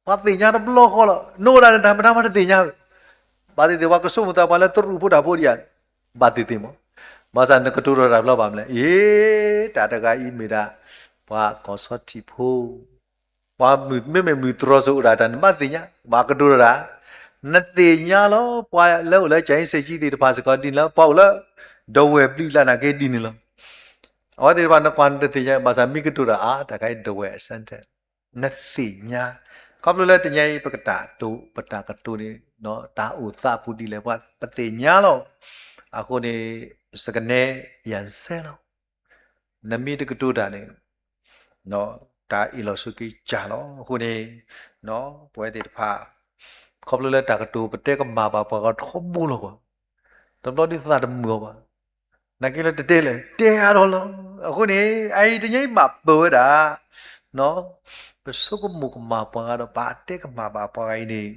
ပှၤသ့ၣ်ညါတဘျီဃီလီၤ. နအိၣ်ဒၣ်နတၢ်မတၤမးတသ့ၣ်ညါ, ဘၣ်သ့ၣ်သ့ၣ် ပှၤကဆိကမိၣ်သးပှၤလၢသရူးဖိတၢ်ဖိဒံးဧါ, ဘၣ်သ့ၣ်သ့ၣ်မး, ဘၣ်ဆၣ်နကတိၤဒီးတၢ်တဘျီဘၣ်မနုၤလဲၣ်, အ့ တၢ်တဂၤအံၤမ့ၢ်ဒၣ် ပှၤကီၢ်ဆီထံးဖိ ပှၤမ့မ့ၢ်မုၢ်တြီၤစိၤအိၣ်ဒၣ်တၢ်န့ၣ် ဘၣ်သ့ၣ်ညါ, ဘၣ်ကတိၤဒီးတၢ်, နသ့ၣ်ညါလီၤ. ပှၤလၢအိၣ်လၢကၠၤအ့စ့ၣ်ကၠံသ့ၣ်တဖၣ်စ့ၢ်ကီးဒ်န့ၣ်လီၤ. ပှၤအိၣ်လၢ ဒဝဲၢ်ဘျုးလၢ်နာ်က့ဒ်န့ၣ်လီၤ. အဝဲသ့ၣ်တဖၣ်နကွၢ်နတသ့ၣ်ညါ, ဘၣ်ဆၣ်မ့ၢ်ကတိၤတၢ်အါ တၢ်ခါအံၤဒဝဲၢ်အစၢၣ်တဲ, နသ့ၣ်ညါ ခီဖျိလၢတနံၤအံၤ ပကတၢ်တိာ် ပတၢ်ကတိၤန့ၣ် တၢ်အိၣ်သးအပူၤဒ်လဲၣ် ပှၤပသ့ၣ်ညါလီၤ. အဃိန့ၣ် ပစကနဲယၤစဲလီၤ. နမ့ၢ်တကတိၤတၢ်န့ၣ် တၢ်အ့ၣ်လိာ်ဆိးက့ကၢ်လီၤ. အဃိန့ၣ် ပဝဲသ့ၣ်တဖၣ် ခီဖျိလၢတၢ်ကတိၤပတဲကမၣ်ဘၣ်ပှၤဂၤထီဘိလီၤကွၢ်, တဘျီဒုးသးတမုာ်အီၤဘၣ်. နာ်က့လၢတတဲလဲၣ် တဲအါထီၣ်လီၤ. အဃိန့ၣ် အအံၤတနံၤအံၤဘၣ်ပၢၢ်ဝဲဒၣ် ပဆိကမိၣ်ကမၣ်ပှၤဂၤဒီး ပတဲကမၣ်ဘၣ်ပှၤဂၤအံၤန့ၣ်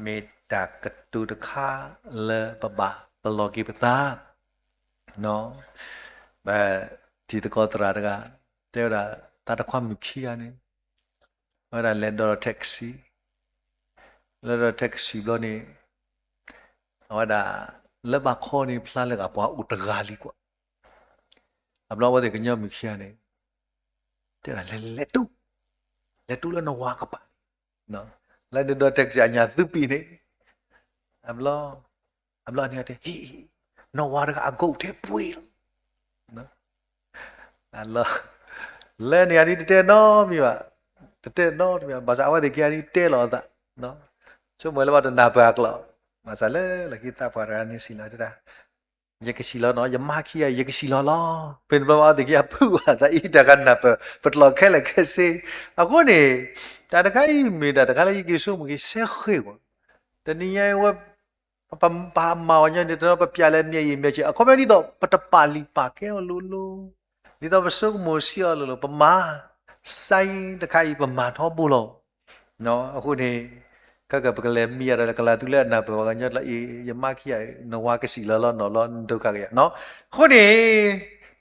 မ့ၢ်တၢ်ကတိၤတခါလၢပဘၣ်ပလီၢ်က့ၤပသး ပထံသကိးသရၣ်တဂၤ တဲဝဲဒၣ် သးတခွါမုၣ်ခံဂၤန့ၣ် အဝဲဒၣ်လဲၤဒိးထးကစံး, လဲၤဒိးထးကစံးဘျီန့ၣ် အဝဲဒၣ် လၢဘၣ်ခီန့ၣ် ဖျါလၢဂၤပှၤအိၣ်တဂၤလံကွၢ်. အဘျီအဝဲသ့ၣ်ကညီမုၣ်ခံဂၤန့ၣ် တဲဒၣ်လဲၤလဲၤတူၢ်, လဲၤတူၢ်လၢနဝၤကပၤန့ၣ်, လၢနဒိးထးကစံးအညၣ်သုပံးန့ၣ်, အဘျီ အဘျီန့ၣ်တဲ ဟ့ၣ် နဝၤတဂၤအကိးထဲပှ့ၤလီၤ. လၢန့ၣ်အဒုးတတဲနီတမံၤဘၣ်, တတဲနီတမံၤဘၣ်, ဘၣ်ဆၣ်အဝဲသ့ၣ်ခံဂၤဒုးတဲလီၤအသး, ဆိကမိၣ်လၢဘၣ်တနၢ်ပၢၢ်အကျိာ်, ဘၣ်ဆၣ်လၢလၢခံသးပှၢ်တဂၤန့ၣ်စံးလီၤတဲဒၣ် ယကစံးလီၤနီၤ, ယမါခံဂၤ ယကစံးလီၤလီၤ. ဖဲန့ၣ်ဘျီအဝဲသ့ၣ်ခံဂၤဖုးဘၣ်သးအံၤ တၢ်ကနၢ်ပၢၢ် ပကျိာ်ခဲလၢာ်ခဲဆ့. အဃိန့ၣ် တၢ်တခါအံၤမ့ၢ်တၢ်တခါလၢယက့ၤဆိကမိၣ်က့ၤစဲဃ့ၢ်ကွၢ်, တနံၤညါအံၤဝဲ ပပာ်မၤအီၤညီန့ၣ် တနီၤပပျဲလဲၤမ့ၢ်အံၤမ့ၢ်ဆ့ အခီပညီဒ်သိး ပတပာ်လုၢ်ပာ်ကဲအီၤလိၤလိၤ, ဒ်သိးပဆိကမိၣ်ဆံးအီၤလိၤလိၤ ပမၤ စါအံၤတခါအံၤ ပမၤထီဘိလီၤ. အဃိန့ၣ် ခဲကပကလဲၤမံယၤဒီး ကလၤသူလၢအနၢ်ပၢၢ်ပှၤကညီကျါအံၤ ယမါခံဂၤ နဝၤကစံးလီၤလီၤနီၤလီၤ နဒိးခါကယၤနီၤ. အဃိန့ၣ်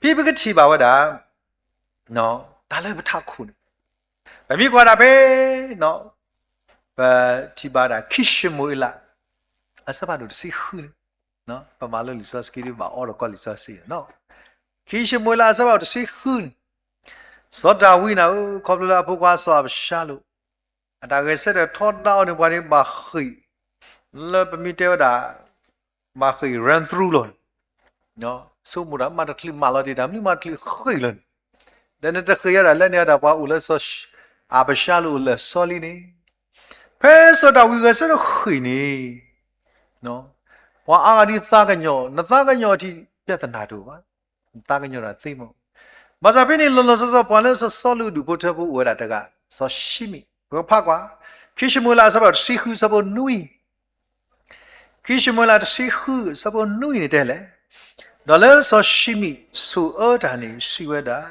ဖဲပကထံၣ်ဘၣ်ဝဲဒၣ် တၢ်လၢပထးခိၣ်န့ၣ် ပမ့ၢ်ကွၢ်ဒၣ်ဖဲ ပထံၣ်ဘၣ်ဒၣ် ခံၡမူၤအ့လး အဆၢဖးဒိၣ်တဆံဃုန့ၣ်, ပမၤလၢလံာ်စီဆှံဒ်ဘၣ်အီဒီးကီၢ်လံာ်စီဆှံနီၤ. ခံၡမူၤအ့လး အဆၢဖးဒိၣ်တဆံဃုန့ၣ်, စီၤဒၤဝံးနၤဧၢ, ခီဖျိလၢအဖိခွါစီၤအၤဘၡါလိၣ် အတၢ်ဂဲၤဆၢထၢၣ်ထီဒါအီၤန့ၣ် ပှၤန့ၣ်ဘၣ်ဃ့ၢ် လၢပမ့ၢ်တဲဝဲဒၣ် ဘၣ်ဃ့ၢ် run through လီၤန့ၣ်, ဆိကမိၣ်တၢ်မၤတချုးမၤလီၤတံၢ်တၢ် မနုၤမၤတချုးဃ့ၢ်လီၤန့ၣ်, ဒီးနတဃ့ၢ်ယၤဒၣ်လၢန့ၣ်ဒၣ် ပှၤအိၣ်လၢစီၤ အၤဘၡါလိၣ်အလၢာ်စီလံန့ၣ်, ဖဲစီၤဒၤဝံးဂဲၤဆၢထၢၣ်ဃ့ၢ်န့ၣ် ပှၤအါဂၤဒ်သးကညီၤ, နသးကညီၤထံး ပြဿနာတအိၣ်ဘၣ်, နသးကညီၤတၢ်သ့မး. ဘၣ်ဆၣ်ဖဲန့ၣ် လီၤလီၤဆီဆီ ပှၤလၢစီၤစီလူးအဒူၣ်ဖိထၢဖိအိၣ်ဝဲဒၣ်တဂၤ, စီၤၡံမံၣ်, ပကဖးကွၢ်, ခံၡမူၤအ့လး အဆၢဖးဒိၣ်တဆံဃု အဆၢဖိနွံ ခံၡမူၤအ့လး တဆံဃု အဆၢဖိနွံန့ၣ်တဲလဲၣ်, ဒီးလၢစီၤၡံမံၣ်ဆိၣ်အၢတၢ်န့ၣ် စံးဝဲဒၣ်,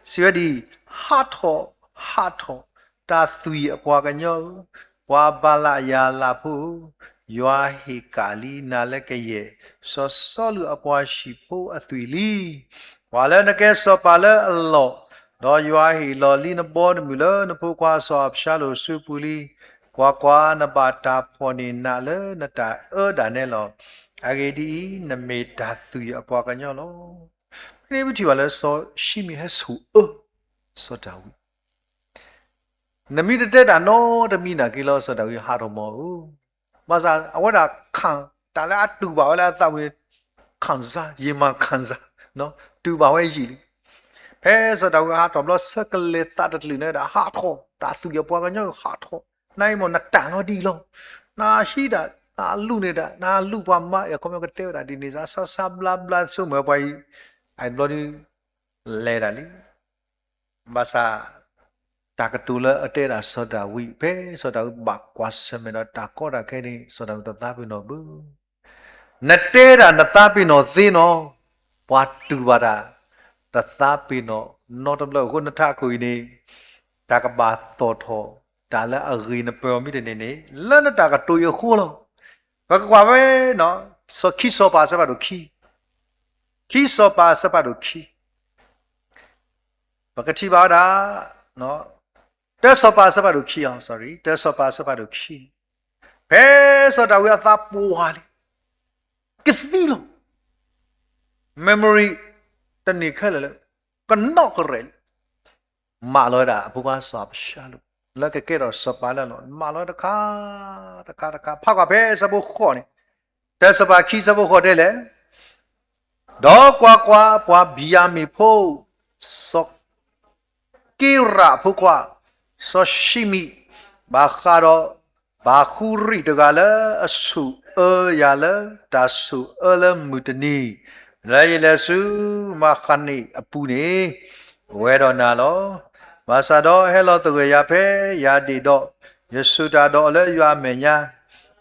စံးဝဲဒ်အံၤ, ဟးထီၣ်, ဟးထီၣ်, တၢ်သွံၣ်အပှၤကညီဧၢ, ပှၤဘၤလယၤလးဖိဧၢ, ယွၤဟ့ၣ်ကၣ်လံနၤလၢကယဲၢ် စီၤစီလူးအပှၤဟံၣ်ဖိအသွံၣ်လံ. ပှၤလၢနကဲစီၤပၤလၢအလီၢ်, ဒီးယွၤဟ့ၣ်လီၤလံနဘီတမုၢ်လၢနဖိခွါစီၤအၤဘၡါလိၣ်အစုပူၤလံ. ကွၢ်ကွၢ်, နဘၣ်တၢ်ဖှီၣ်န့ၢ်နးလၢနတၢ်အၢဒၣ်နဲလီၤ. အဂ့ၢ်ဒ်အံၤ, နမ့ၢ်တၢ်သွံၣ်အပှၤကညီလီၤ. ဖဲန့ၣ်ပထံၣ်ဘၣ်လၢစီၤၡံမံၣ်ဟဲဆိၣ်အၢ စီၤဒၤဝံး နမ့ၢ်တတဲတၢ်နီတမံၤနာ်က့လီၤ စီၤဒၤဝံးဟးထီၣ်မီၤဧၢ, ဘၣ်ဆၣ်အဝဲဒၣ်ခၣ် တၢ်လၢအတူၢ်ဘၣ်ဝဲလၢအသးဝံၤန့ၣ် ခံစား, ယမၤခံစား, တူၢ်ဘၣ်ဝဲယံာ်လံ. ဖဲစီၤဒၤဝံးဟးထီၣ်ဘျီ ဆၢကလဲၤသးတကလုာ်န့ၣ်ဒၣ် ဟးထီၣ်, တၢ်သွံၣ်အပှၤကညီဟးထီၣ်, နအံၤမ့ၢ်နတၢ်လီၤဒ်လီၤ, နဟံးတၢ်, နလူၢ်န့ၢ်တၢ်, နလူၢ်ပှၤမါ အခီပညီကတဲဝဲဒၣ်ဒ်န့ၣ် စါစါဘျါဘျါ ဆိကမိၣ်ပှၤအံၤ, အဘျီဒုး လဲၤဒၣ်လံ. ဘၣ်ဆၣ် တၢ်ကတိၤလၢအတဲဒၣ်စီၤဒၤဝံး ဖဲစီၤဒၤဝံးဘၣ်ကွၢ်ဆၢၣ်မဲာ်ဒီးတၢ်ကီတၢ်ခဲန့ၣ် စီၤဒၤဝံးတသးပ့ၤနီၣ်ဘၣ်. နတဲဒၣ်နသးပ့ၤနီၣ်သ့နီၤ, ပှၤတူၢ်ဘၣ်တၢ် တသးပ့ၤနီၣ်နီတဘျီအဃိ နထးခိၣ်အံၤန့ၣ် တၢ်ကဘၣ်သီၣ်ထီၣ် တၢ်လၢအဂ့ၤနပၢၤအီၤမ့ၢ်တန့ၢ်န့ၣ် လၢနတၢ်ကတိၤအံၤအဃိလီၤ. ပကကွၢ်ဝဲ စီၤခံစီၤပၤအဆၢဖးဒိၣ်ခံ, ခံစီၤပၤအဆၢဖးဒိၣ်ခံ ပကထံၣ်ဘၣ်ဝဲဒၣ် တၢစီၤပၤအဆၢဖးဒိၣ်ခံ, တၢစီၤပၤအဆၢဖးဒိၣ်ခံ, ဖဲစီၤဒၤဝံးအသးပှၢ်လံ, ကသံလီၤ, memory တန့ၢ်ခဲလၢာ်လၢ ကနီၣ်ကရဲးလံ, မၢလီၤဝဲဒၣ်အဖိခွါစီၤအၤဘၡါလိၣ် လၢကကဲထီၣ်စီၤပၤလၢအလီၢ်, မၢလီၤဝဲတခါ တခါ တခါ, ဖးကွၢ်ဖဲအဆၢဖိဃိးန့ၣ်, တၢစီၤပၤခံအဆၢဖိဃိးတဲလဲၣ်, ဒီးကွၢ်ကွၢ်, ပှၤဘံၣ်ယၤမံၣ်ဖိ စီၤက့ရးအဖိခွါ စီၤၡံမံၣ် ဘၣ်ဃးဒီး ဘၤဃူရံးတဂၤလၢအဆိၣ်အၢယၤလၢ တၢ်ဆိၣ်အၢလၢမုၢ်တနံၤ လၢယလဲၤဆူမၤဃနံၣ်အပူၤန့ၣ် အိၣ်ဝဲဒီးနၤလီၤ. ဘၣ်ဆၣ်ဒီးဟဲလီၤသဂၢၢ်ယၤဖဲယၤဒ့ၣ်ဒီး ယဆိၣ်တၢ်ဒီးအီၤလၢယွၤအမဲာ်ညါ,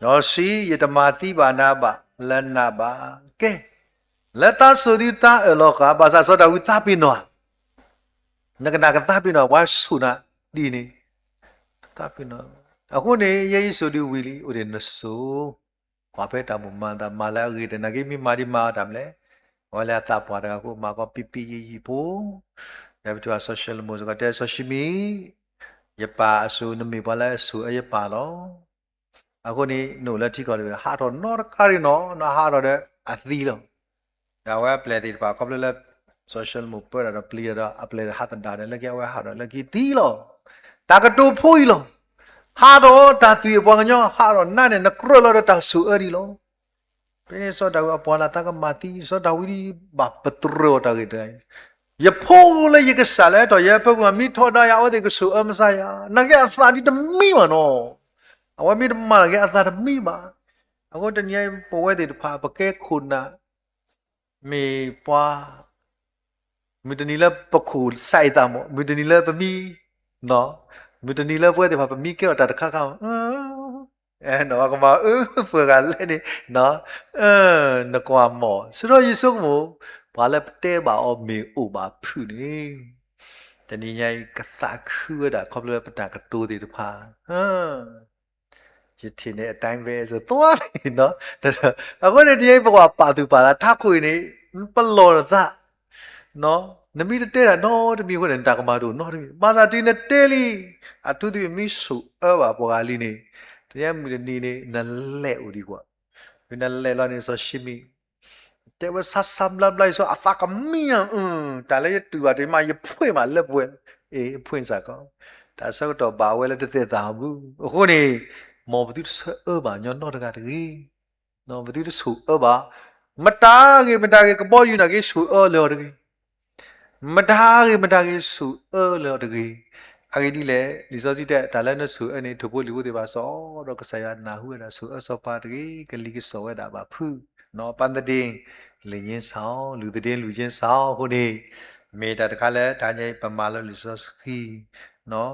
ဒီးစံး, ယတမၤသံဘၣ်နၤဘၣ်လၢနးဘၣ်. ကဲ, လၢသးဆိၣ်သုသးအၢၣ်လီၤဃာ် ဘၣ်ဆၣ်စီၤဒၤဝံးသးပ့ၤနီၣ်ဧါ, နကနၣ်ကသးပ့ၤနီၣ် ပှၤဆိၣ်နၤဒ်န့ၣ်, သးပ့ၤနီၣ်. အဃိန့ၣ် ယဲယဆိၣ်ဒုးဝံၤလံ အိၣ်ဒံးနဆိၣ်, ကွၢ်ဖဲတၢ်မိၣ်မၤသးမၤလၢအဂ့ၤတနာ်က့ မ့ၢ်မၤဒံးမၤအီၤတၢ်မနုၤလဲၣ်, အဝဲလၢအသးပှၢ်တဂၤအဃိ မၤကီပံပံယံာ်ယံာ်ဖိ, ဒီးပထံၣ်ဘၣ်စီၤၡလိၤမိၣ်စ့ၢ်ကီးတဲ စီၤၡံမံၣ်, ယပၢ်အစိၤ နမ့ၢ်ပှၤလၢအဆိၣ်အၢယပၢ်လီၤ. အဃိန့ၣ် နအိၣ်လၢထံကီၢ်တဘ့ၣ် ဟးထီၣ်နီတခါဒံးနီၤ နဟးထီၣ်ဒီးအသံလီၤ. ဒီးအဝဲအပျဲၢ်သ့ၣ်တဖၣ် ခီဖျိလၢ စီၤၡလိၤမိၣ်ပၢတၢ်ဒီးပျံၤတၢ်ဒီး အပျဲၢ်ဟးသဒၣ်ဒီး လၢခံအဝဲဟးထီၣ်လၢခံသံလီၤ. တၢ်ကတိၤဖိအံၤလီၤ. ဟးထီၣ်တၢ်သွံၣ်အပှၤကညီ ဟးထီၣ်နါန့ၣ် နကြၢးလီၤဒီးတၢ်ဆိၣ်အၢဒံးလီၤ. ဖဲန့ၣ်စီၤဒၤဝံးအပှၤလၢသးကမၤသံ စီၤဒၤဝံးဒ်ဘၣ်ပတြၢၤအီၤတၢ်ဂ့ၢ်တဂၤအံၤ, ယဖိလၢယကစၢ်လၢအဲၣ်ထီၣ်ယဲ ဖၢပူၤမ့ၢ်ထီဒါယၤ အဝဲသ့ၣ်ကဆိၣ်အၢမဆါယၤ, နာ်က့အသးဒ်တမံဘၣ်နီၤ. အဝဲမ့ၢ်တမၤနာ်က့အသးတမံဘၣ်. အဃိတနံၤအံၤ ပဝဲသ့ၣ်တဖၣ် ပကဲခိၣ်နၢ် မ့ၢ်ပှၤ မုၢ်တနံၤလၢပခိၣ်စးအသးမး မုၢ်တနံၤလၢပမံ, မုၢ်တနံၤလၢပဝဲသ့ၣ်တဖၣ်ပမံကဲထီၣ်တၢ်တခါခါ, နကမၤအၢပှဲၤဂၤလဲၣ်န့ၣ်, နကွၢ်မး ဆူဒီးယဆိကမိၣ် ပှၤလၢပတဲဘၣ်အီၤမ့ၢ်အိၣ်ဘၣ်ဖုးန့ၣ်, တနံၤညါအံၤ ကသးခုဝဲဒၣ်ခီဖျိလၢပတၢ်ကတိၤသ့ၣ်တဖၣ် ယထံၣ်န့ၣ် အတိုင်းပဲ သိးလံနီၤ. အဃိန့ၣ် တနံၤအံၤ ပကွၢ်ပာ်သူၣ်ပာ်သး ထးခိၣ်အံၤန့ၣ် ပလီၢ်နသး, နမ့ၢ်တတဲတၢ်နီတမံၤအဃိန့ၣ် နတၢ်ကမၤတအိၣ်နီတမံၤ, ဘၣ်ဆၣ်တုၤနတဲလံ, အထူးသဖြင့်မ့ၢ်ဆိၣ်အၢဘၣ်ပှၤဂၤလံန့ၣ်, တနံၤအံၤမုၢ်တနံၤန့ၣ် နလဲၤအိၣ်ဒံးကွၢ်, နလဲၤလီၤန့ၣ် စီၤၡံမံၣ် တဲဝဲဆါဆါဘျါဘျါအံၤ စီၤအသးကမံဧါ, တၢ်လၢယတူၢ်ဘၣ်တမံၤ ယဖှ့ၣ်မးလၢပှဲၤ, အ့ၣ် ဖှ့ၣ်စ့ၢ်ကီး, တၢ်ဆၢကတီၢ်ဘၣ်ဝဲလၢတသဲးသးဟီဘု, အဃိန့ၣ် မ်ပသုတဆိၣ်အၢဘၣ်ညီနီတဂၤတဂ့ၤ, ပသုတဆိၣ်အၢဘၣ်, မတၤဂ့ၤမတၤဂ့ၤ ကဘီယူၤနာ်က့ ဆိၣ်အၢလၢအီၤတဂ့ၤ မတၤဂ့ၤမတၤဂ့ၤ ဆိၣ်အၢလၢအီၤတဂ့ၤ. အဂ့ၢ်ဒ်လဲၣ်, လံာ်စီဆှံတဲ တၢ်လၢနဆိၣ်အၢန့ၣ် ထိၣ်ဖိလံၣ်ဖိသ့ၣ်တဖၣ်စီၤ, ဒီးကစၢ်ယွၤနၢ်ဟူဝဲဒၣ် ဆိၣ်အၢစီၤပၤတဂ့ၤ, ကလံၤကစီၣ်ဝဲဒၣ်ဘၣ်ဖုး, ပန်းသဒင် လံာ်ငြိမ်းစာအုပ်, လူသဒင်း လူချင်းစာအုပ် အဃိန့ၣ်, မ့ၢ်တၢ်တခါလၢတဟါညါအံၤ ပမၤလၢလံာ်စီဆှံ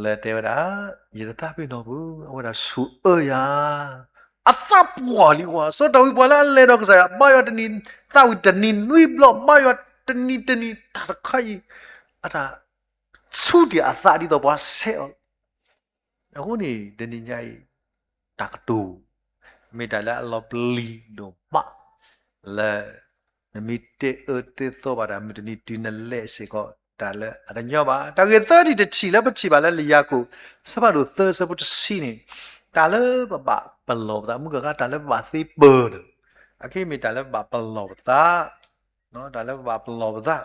လၢတဲဝဲဒၣ်, ယတသးပ့ၤနီၣ်ဘၣ်, အဝဲဒၣ်ဆိၣ်အၢယၤ အသးပှၢ်လံကွၢ်, စီၤဒၤဝံးပှၤလၢအလဲၤဒီးကစၢ်ယွၤ ဘါယွၤတနံၤ, သးဝံၣ်တနံၤနွံဘျီ, ဘါယွၤတနံၤတနံၤ တၢ်တခါအံၤ, အတၢ်ဆူးတ့ၢ်အသးဒ်သိးပှၤဆဲးအီၤလီၤ. အဃိန့ၣ် တနံၤညါအံၤ တၢ်ကတိၤ မ့ၢ်တၢ်လၢအလီၤပျံၤဒိၣ်မး လၢ နမ့ၢ်တဲအၢတဲသီဘၣ်တၢ် မုၢ်တနံၤတုၤနလဲၤစ့ၢ်ကီး တၢ်လၢအတညီဘၣ်. တၢ်ဂ့ၢ်သၢထံၣ်တထံၣ်လၢပထံၣ်ဘၣ်လၢလံာ်ယၤကိာ် အဆၢဖးဒိၣ်သၢ အဆၢဖိတဆံန့ၣ်, တၢ်လၢပဘၣ်ပလီၢ်ပသး မုၢ်ကဂၤ တၢ်လၢပဘၣ်သ့ပၢၢ်န့ၣ်, အခဲအံၤမ့ၢ်တၢ်လၢပဘၣ်ပလီၢ်ပသး, တၢ်လၢပဘၣ်ပလီၢ်ပသး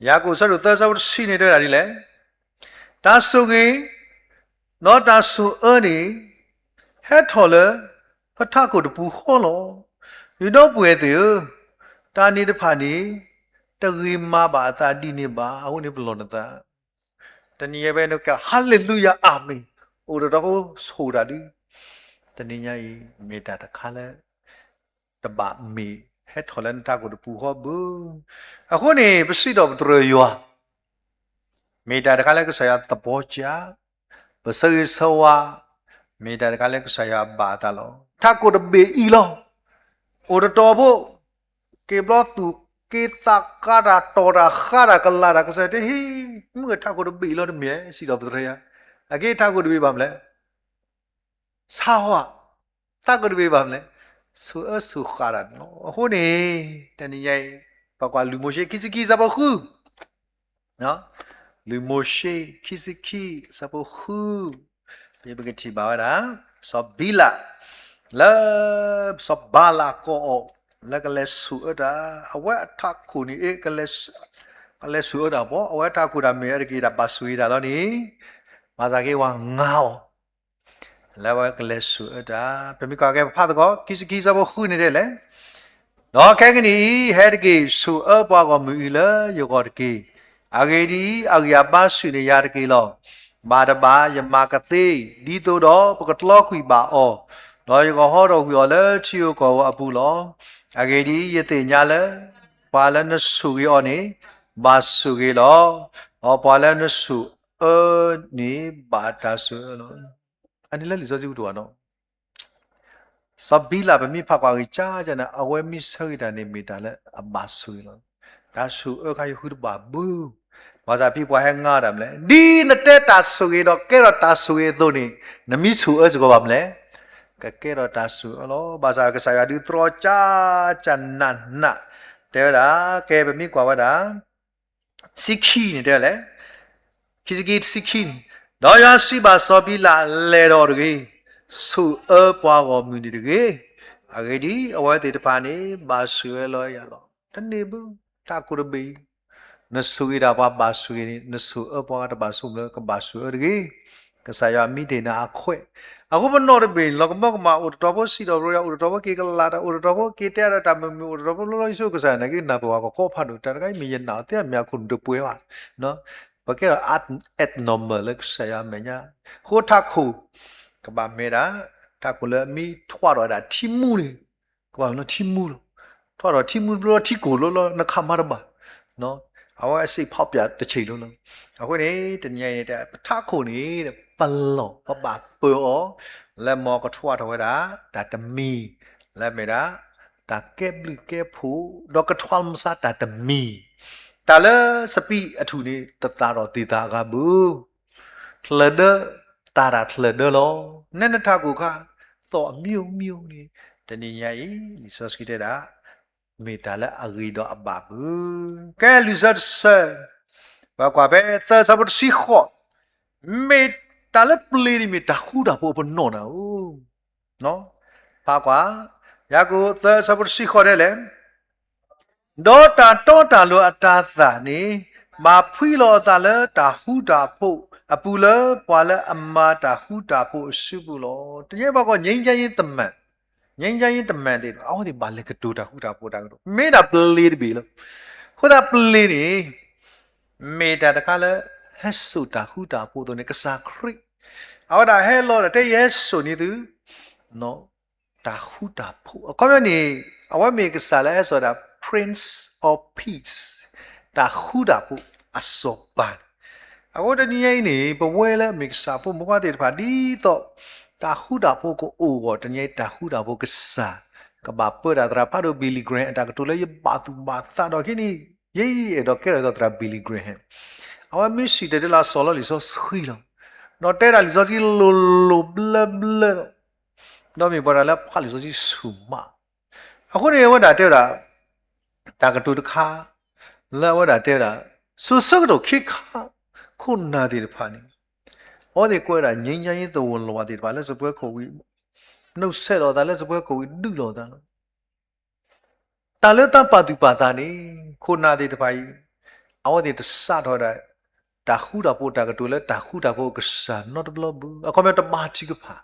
ယၤကိာ် အဆၢဒိၣ်သၢ အဆၢဖိတဆံန့ၣ် တဲဝဲဒၣ်ဒ်လဲၣ်, တၢ်ဆိၣ်ဂ့ၤ ဒီးတၢ်ဆိၣ်အၢန့ၣ် ဟဲထီၣ်လၢ ပထးခိၣ်တပူၤဃီလီၤ. ယဒီပုၢ်ဝဲၢ်သ့ၣ်ဧၢ, တၢ်န့ၣ်တဖၣ်န့ၣ် တဂ့ၤမၤဘၣ်အသးဒ်န့ၣ်ဘၣ်. အဃိန့ၣ် ပလီၢ်နသး, တနံၤညါဖဲန့ၣ်က ဟါလ့လူယၤ အၤမ့ၣ်, အိၣ်တတီၤဖိဆိၣ်တၢ်ဒုး, တနံၤညါအံၤ မ့ၢ်တၢ်တခါလၢ တဘၣ်မ့ၢ်ဟဲထီၣ်လၢနထးခိၣ်တပူၤဃီဘၣ်. အဃိန့ၣ် ပစံးထီၣ်ပတြၢၤယွၤ, မ့ၢ်တၢ်တခါလၢကစၢ်ယွၤသဘီကၢ, ပဆၢဂ့ၤဆၢဝါ, မ့ၢ်တၢ်တခါလၢကစၢ်ယွၤဘၣ်အသးလီၤ. ထးခိၣ်တဘ့ၣ်အံၤလီၤ. အိၣ်တတီၤဖိ က့ၤဘျီသူၣ်က့ၤသးကါတၢ်တီၢ်တၢ်ဃါတၢ်ကလာ်တၢ်ကစၢ်ယွၤတဲဟ့ၣ်, မုၢ်ထးခိၣ်တဘ့ၣ်အံၤလီၤတမ့ၢ် စံးထီၣ်ပတြၢၤယၤ, အက့ၤထးခိၣ်တဘ့ၣ်ဘၣ်မနုၤလဲၣ် ဆါဟီ, တၢ်ကတိၤတဘ့ၣ်ဘၣ်မနုၤလဲၣ်, ဆိၣ်အၢဆိၣ်ဃာ်တၢ်န့ၣ်လီၤ. အဃိန့ၣ် တနံၤညါအံၤ ပကွၢ်လုၢ်မိၤၡ့ ခံဆံခံ အဆၢဖိဃု, လုၢ်မိၤၡ့ ခံဆံခံ အဆၢဖိဃု, ဖဲပကထံၣ်ဘၣ်ဝဲဒၣ် စီၤဘံလး လၢ စီၤဘၤလးကိးအီၤ လၢကလဲၤဆိၣ်အၢတၢ်, အဝဲအထးခိၣ်န့ၣ် ကလဲၤဆိၣ်အၢတၢ်ဘၣ်, အဝဲထးခိၣ်တၢ်မ့ၢ်အတက့ၤတၢ်ဘၣ်ဆိၣ်ဂ့ၤတၢ်လီၤန့ၣ်, မၤသးက့ၤဝဲငါအီၤ လၢအဝဲကလဲၤဆိၣ်အၢတၢ်, ပမ့ၢ်ကွၢ်က့ၤပဖးသကိး ခံဆံခံ အဆၢဖိဃုန့ၣ်ဒ်လဲၣ်, ဒီးခဲကနံၣ်အံၤ ဟဲတက့ၢ်, ဆိၣ်အၢပှၤဂီၢ်မုၢ်အံၤလၢယဂီၢ်တက့ၢ်. အဂ့ၢ်ဒ်အံၤ, အဂံၢ်အဘါဆူၣ်န့ၢ်ယၤတက့ၢ်လီၤ. ဘၣ်တဘၣ်ယမၤကသ့, ဒ်သိးဒီးပကကျီကွံာ်ဘၣ်အီၤ, ဒီးယကဟီထီၣ်ကွံာ်အီၤလၢထံဧိၤကီၢ်ဧိၤအပူၤလီၤ. အဂ့ၢ်ဒ်အံၤ, ယသ့ၣ်ညါလၢ ပှၤလၢနဆိၣ်ဂ့ၤအီၤန့ၣ် ဘၣ်ဆိၣ်ဂ့ၤလီၤ. ဒီးပှၤလၢနဆိၣ်အၢန့ၣ် ဘၣ်တၢ်ဆိၣ်အၢလီၤ. အန့ၣ်လၢလံာ်စီဆှံပူၤတအိၣ်နီၤ. စီၤဘံလး ပမ့ၢ်ဖးကွၢ်ဂ့ၤကၢ်ကၢ်န့ၣ် အဝဲမ့ၢ်ဆၢဂ့ၤတၢ်န့ၣ် မ့ၢ်တၢ်လၢအဘၣ်ဆိၣ်ဂ့ၤလီၤ. တၢ်ဆိၣ်အၢခါယဃုတဘၣ်ဘု, ဘၣ်ဆၣ်ဖဲပှၤဟဲငါတၢ်မလဲၣ်, ဒ်နတဲတၢ်ဆိၣ်ဂ့ၤဒီးကဲထီၣ်တၢ်ဆိၣ်ဂ့ၤအသိးန့ၣ်, နမ့ၢ်ဆိၣ်အၢစ့ၢ်ကီးဘၣ်မလဲၣ်, ကကဲထီၣ်တၢ်ဆိၣ်အၢလီၤ. ဘၣ်ဆၣ်ကစၢ်ယွၤဒုးတြီကၢ်ကၢ်နးနး, တဲဝဲဒၣ်, ကဲ ပမ့ၢ်ကွၢ်ဝဲဒၣ် ဆံခံန့ၣ်တဲလဲၣ်, ခံဆံခံ ဆံခံန့ၣ်, ဒီးယွၤစံးဘၣ်စီၤဘံလး, လဲၤဒီးတဂ့ၤ, ဆိၣ်အၢပှၤဂီၢ်မုၢ်န့ၣ်တဂ့ၤ, အဂ့ၢ်ဒ်အံၤ, အဝဲသ့ၣ်တဖၣ်န့ၣ် ဘၣ်ဆိၣ်အၢလီၤယၤလီၤ. တန့ၢ်ဘၣ်, တၢ်ကိၢ်တဘ့ၣ်အံၤ, နဆိၣ်ဂ့ၤဒၣ်ပှၤဘၣ်ဆိၣ်ဂ့ၤန့ၣ် နဆိၣ်အၢပှၤတဘၣ်ဆိၣ်မလဲၣ်, ကဘၣ်ဆိၣ်အၢတဂ့ၤ. ကစၢ်ယွၤမ့ၢ်တ့ၢ်နၤအခွဲး, အဃိပနီၢ်တဘ့ၣ်န့ၣ် လီၤကမၢကမၣ် အိၣ်တတီၤဖိစံးထီၣ်ပတြၢၤယွၤ, အိၣ်တတီၤဖိက့ၤကလးတၢ်, အိၣ်တတီၤဖိက့ၤတဲအါဒီးတၢ်မုာ်မုာ်, အိၣ်တတီၤဖိလီၤလီၤယဆိကစၢ်န့ၣ် ကနၢ်ပၢၢ်ဝဲကကီဖးဒိၣ်, တၢ်တခါအံၤမ့ၢ်ယနာ်အီၤသ့အမ့ၢ်အခိၣ်နူာ်တပှဲၤဘၣ်, ပကဲထီၣ် abnormal လၢကစၢ်ယွၤအမဲာ်ညါ, အဃိထးခိၣ် ကဘၣ်မ့ၢ်ဒၣ် ထးခိၣ်လၢအမ့ၢ်ထွးထီၣ်ဝဲဒၣ်ထံမူန့ၣ်, ကဘၣ်မ့ၢ်လၢထံမူလီၤ. ထွးထီၣ်ထံမူတဘျီလီၤ ထံကိၢ်လီၤလီၤ နခးမၤတဘၣ်, အဝဲအစ့းဖီပၠးတဆံးလီၤလီၤ. အဃိန့ၣ် တနံၤအံၤန့ၣ် ပထးခိၣ်န့ၣ် ပလီၢ်ပဘၣ်ပၢၤအီၤ လၢမ်ကထွးထီၣ်ဝဲဒၣ် တၢ်တမံၤ လၢမ့ၢ်ဒၣ် တၢ်ကဲဘျုးကဲဖှိၣ် ဒီးကထွးမုၢ်ဆါတၢ်တမံၤ, တၢ်လၢစပံးအထူၣ်န့ၣ် တသၣ်ထီၣ်သ့ၣ်သၣ်အဂၤဘၣ် ချၢၣ်ဒၢ သၣ်တၢ်ချၢၣ်ဒၢလီၤ. နဲနထးခိၣ်ခါ သီၣ်အမံၤမံၤန့ၣ် တနံၤညါအံၤ လံာ်စီဆှံတဲဒၣ် မ့ၢ်တၢ်လၢအဂ့ၤဒီးအဘၣ်ဘၣ်. ကဲ လွံၢ်ဆၢတဆၢ, ပကွၢ်ဖဲသၢဆၢဖိတဆံဃိး, မ့ၢ်တၢ်လၢပျ့ၤန့ၣ်မ့ၢ်တၢ်ဃူတၢ်ဖိးအပနီၣ်နၤဧိၤ ဖးကွၢ်, ယၤကိာ်သၢဆၢဖိတဆံဃိးဒ်လဲၣ်, ဒီးတၢ်တီတၢ်လိၤအတၤသၣ်န့ၣ် ဘၣ်ဖှံလီၤအသးလၢတၢ်ဃူတၢ်ဖိးအပူၤလၢပှၤလၢအမၤတၢ်ဃူတၢ်ဖိးအစုပူၤလီၤ. တနံၤအံၤပှၤကိး ငြိမ်းချမ်းရေးသမိုင်း, ငြိမ်းချမ်းရေးသမိုင်းသ့ၣ်တဖၣ် အဝဲသ့ၣ်ဘၣ်လဲၤကတိၤတၢ်ဃူတၢ်ဖိးတၢ်ကတိၤ မ့ၢ်ဒၣ်ပျ့ၤတဘ့ၣ်လီၤ. အဃိသတးပျ့ၤန့ၣ် မ့ၢ်တၢ်တခါလၢ ဟဲစိာ်တၢ်ဃူတၢ်ဖိးအသိးန့ၣ် ကစၢ်ခရံာ် အဝဲဒၣ်ဟဲလီၤဒီးတဲယဟဲစိာ်န့ၢ်သု တၢ်ဃူတၢ်ဖိး, အခီပညီန့ၣ် အဝဲမ့ၢ်ကစၢ်လၢဟဲစိာ်ဒၣ် Prince of Peace, တၢ်ဃူတၢ်ဖိးအစီၤပၤန့ၣ်. အဃိတနံၤညါအံၤန့ၣ် ပဝဲလၢအမ့ၢ်ကစၢ်ဖိမုၣ်ဖိခွါသ့ၣ်တဖၣ် ဒ်သိးတၢ်ဃူတၢ်ဖိးကအိၣ်အဂီၢ် တနံၤညါအံၤ တၢ်ဃူတၢ်ဖိးကစၢ် ကဘၣ်ပၢတၢ်သရၣ်ဖးဒိၣ် Billy Graham အတၢ်ကတိၤလၢယဘၣ်သူၣ်ဘၣ်သးဒီးခဲအံၤန့ၣ် ယဲယအဲၣ်ဒိးကဲထီၣ်သရၣ် Billy Graham အဝဲမ့ၢ်စံၣ်တဲၤတဲလီၤအစီၤလီၤလံာ်စီဆှံလီၤ. ဒီးတဲဒၣ်လံာ်စီဆှံလိၤလိၤဘျၢဘျၢလီၤ. ဒီးမ့ၢ်ပှၤတၢ်လၢဖးလံာ်စီဆှံဆူၣ်မး. အဃိန့ၣ် အဝဲဒၣ်တဲဝဲဒၣ် တၢ်ကတိၤတခါ လၢအဝဲဒၣ်တဲဝဲဒၣ် စိၤဆၢကတီၢ်ခ့ခါ ခိၣ်နၢ်သ့ၣ်တဖၣ်န့ၣ် အဝဲသ့ၣ်ကွဲးဝဲဒၣ် ငြိမ်းချမ်းရေးသဝဏ်လွှာ သ့ၣ်တဖၣ်လၢစပွဲခိၣ်ဝံၤ နုတ်ဆက်လီၤသးလၢစပွဲခိၣ်ဝံၤ ဒုးလိာ်သးလီၤ. တၢ်လၢတၢ်ပာ်သူၣ်ပာ်သးန့ၣ် ခိၣ်နၢ်သ့ၣ်တဖၣ်အံၤ အဝဲသ့ၣ်တစးထီၣ်ဝဲဒၣ် တၢ်ဃူတၢ်ဖိးတၢ်ကတိၤလၢတၢ်ဃူတၢ်ဖိးကစၢ်နီတဘျီဘၣ်. အခီပညီတဘါထုကဖၣ်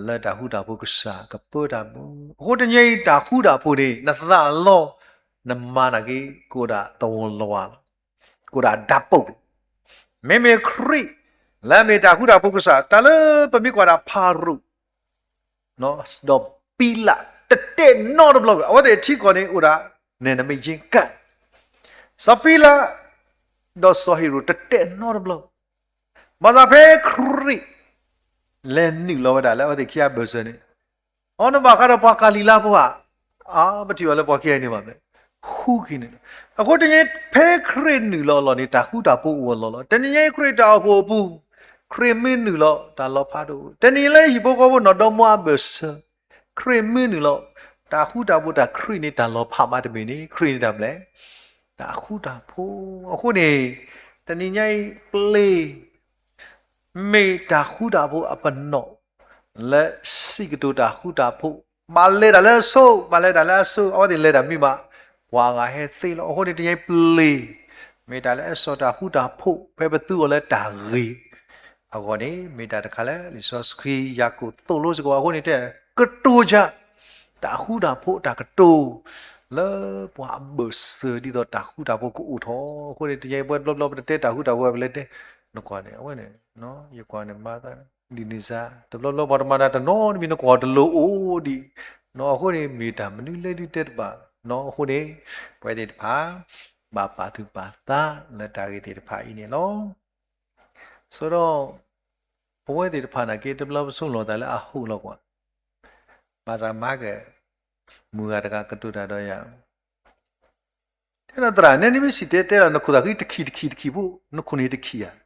လၢတၢ်ဃူတၢ်ဖိးကစၢ်ကပၢတၢ်ဘၣ်. အဃိတနံၤအံၤတၢ်ဃူတၢ်ဖိးန့ၣ် နသးလီ နမၤနာ်က့ ကအိၣ်ဒၣ်သဝဏ်လွှာ်လီၤ. ကအိၣ်ဒၣ်ဓာတ်ပုံ လီၤ. မ့မ့ၢ်ခရံာ် လၢအမ့ၢ်တၢ်ဃူတၢ်ဖိးကစၢ် တၢ်လၢပမ့ၢ်ကွၢ်ဒၣ်ဖၤရိၤ ဒီးပံလး တတဲနီတဘျီဘၣ်. အဝဲသ့ၣ်အထံကီၢ်န့ၣ်အိၣ်ဒၣ် နယ်နိမိတ်ချင်းကပ် စီၤပံလး ဒီးစီၤဟ့ၤရိာ် တတဲနီတဘျီဘၣ်. ဘၣ်ဆၣ်ဖဲခရံာ် လဲၤနုာ်လီၤဝဲဒၣ်လၢအဝဲသ့ၣ်ခံဂၤအဘၢၣ်စၢၤန့ၣ် အီၤနဘၣ်ဃးဒီးပှၤကၤလံၤလါဖိဧါ, အါ ပထံၣ်ဘၣ်လၢပှၤခံဂၤအံၤန့ၣ်ဘၣ်မ့ၢ် ဃူက့ၤန့ၣ်လီၤ. အဃိတနံၤအံၤ ဖဲခရံာ်နုာ်လီၤအလီၢ်န့ၣ် တၢ်ဃူတၢ်ဖိးအိၣ်အလီၢ်လီၤ. တနံၤအံၤခရံာ်တၢ်အိၣ်ဖှိၣ်အပူၤ ခရံာ်မ့ၢ်နုာ်လီၤ တၢ်လီၤဖးဒိၣ်. တနံၤလၢဟံၣ်ဖိဃီဖိနီၢ်ဒီမါအဘၢၣ်စၢၤ ခရံာ်မ့ၢ်နုာ်လီၤ တၢ်ဃူတၢ်ဖိးတၢ်ခရံာ်န့ၣ် တၢ်လီၤဖးဘၣ်တမ့ၢ်န့ၣ် ခရံာ်န့ၣ်တၢ်မနုၤလဲၣ် တၢ်ဃူတၢ်ဖိး. အဃိန့ၣ် တနံၤညါအံၤပျ့ၤ မ့ၢ်တၢ်ဃူတၢ်ဖိးအပနီၣ် လၢစံးကတိၤတၢ်ဃူတၢ်ဖိး, ဘၣ်လဲၤတၢ်လၢအဆိ, ဘၣ်လဲၤတၢ်လၢအဆိ, အဝဲသ့ၣ်လဲၤတၢ်မ့ၢ်ဘၣ်, ပှၤအဂၤဟဲသ့လီၤ. အဃိန့ၣ် တနံၤညါအံၤပျ့ၤ မ့ၢ်တၢ်လၢအစီၤတၢ်ဃူတၢ်ဖိး ဖဲပသူအီၤလၢတၢ်ဂ့ၤအဂီၢ်န့ၣ် မ့ၢ်တၢ်တခါလၢ လံာ်စီဆှံယၤကိာ်သိၣ်လိစ့ၢ်ကီး. အဃိန့ၣ်တဲ ကတိၤယၤ တၢ်ဃူတၢ်ဖိးတၢ်ကတိၤ လၢပှၤအဘၢၣ်စၢၤဒ်သိးတၢ်ဃူတၢ်ဖိးကအိၣ်ထီၣ်. အဃိန့ၣ် တနံၤညါအံၤပဝဲတဘျီဘျီ ပတတဲတၢ်ဃူတၢ်ဖိးဝဲ ပလဲၤတဲ နကွၢ်န့ၣ် အဝဲန့ၣ် ယကွၢ်န့ၣ်မၤသးဒ်န့ၣ်စ့ၢ် တဘျီဘျီပှၤတမၤတၢ်တနီတမံၤ နကွၢ်တလိၤအိၣ်ဒံး, အဃိန့ၣ် မ့ၢ်တၢ်မနုၤလဲၣ်ဒ်တဲတဘၣ်, အဃိန့ၣ် ပဝဲသ့ၣ်တဖၣ် ဘၣ်ပာ်သူၣ်ပာ်သးလၢတၢ်ဂ့ၢ်သ့ၣ်တဖၣ်အံၤန့ၣ်လီၤ. ဆိုတော့ ပဝဲသ့ၣ်တဖၣ်န့ၣ်က့ တဘျီပဆိလီၤသးလၢအဟိၣ်လီၤကွၢ်, ဘၣ်ဆၣ်မၤက့ၤ မုၢ်ဂၤတဂၤကတိၤတၢ်ဒီးယၤ တဲဒီးသရၣ် နဲနမ့ၢ်စံၣ်တဲၤတဲလီၤ နခိၣ်သးဃံတခံတခံတခံဖိ နခိၣ်န့ၣ်တခံဧါ.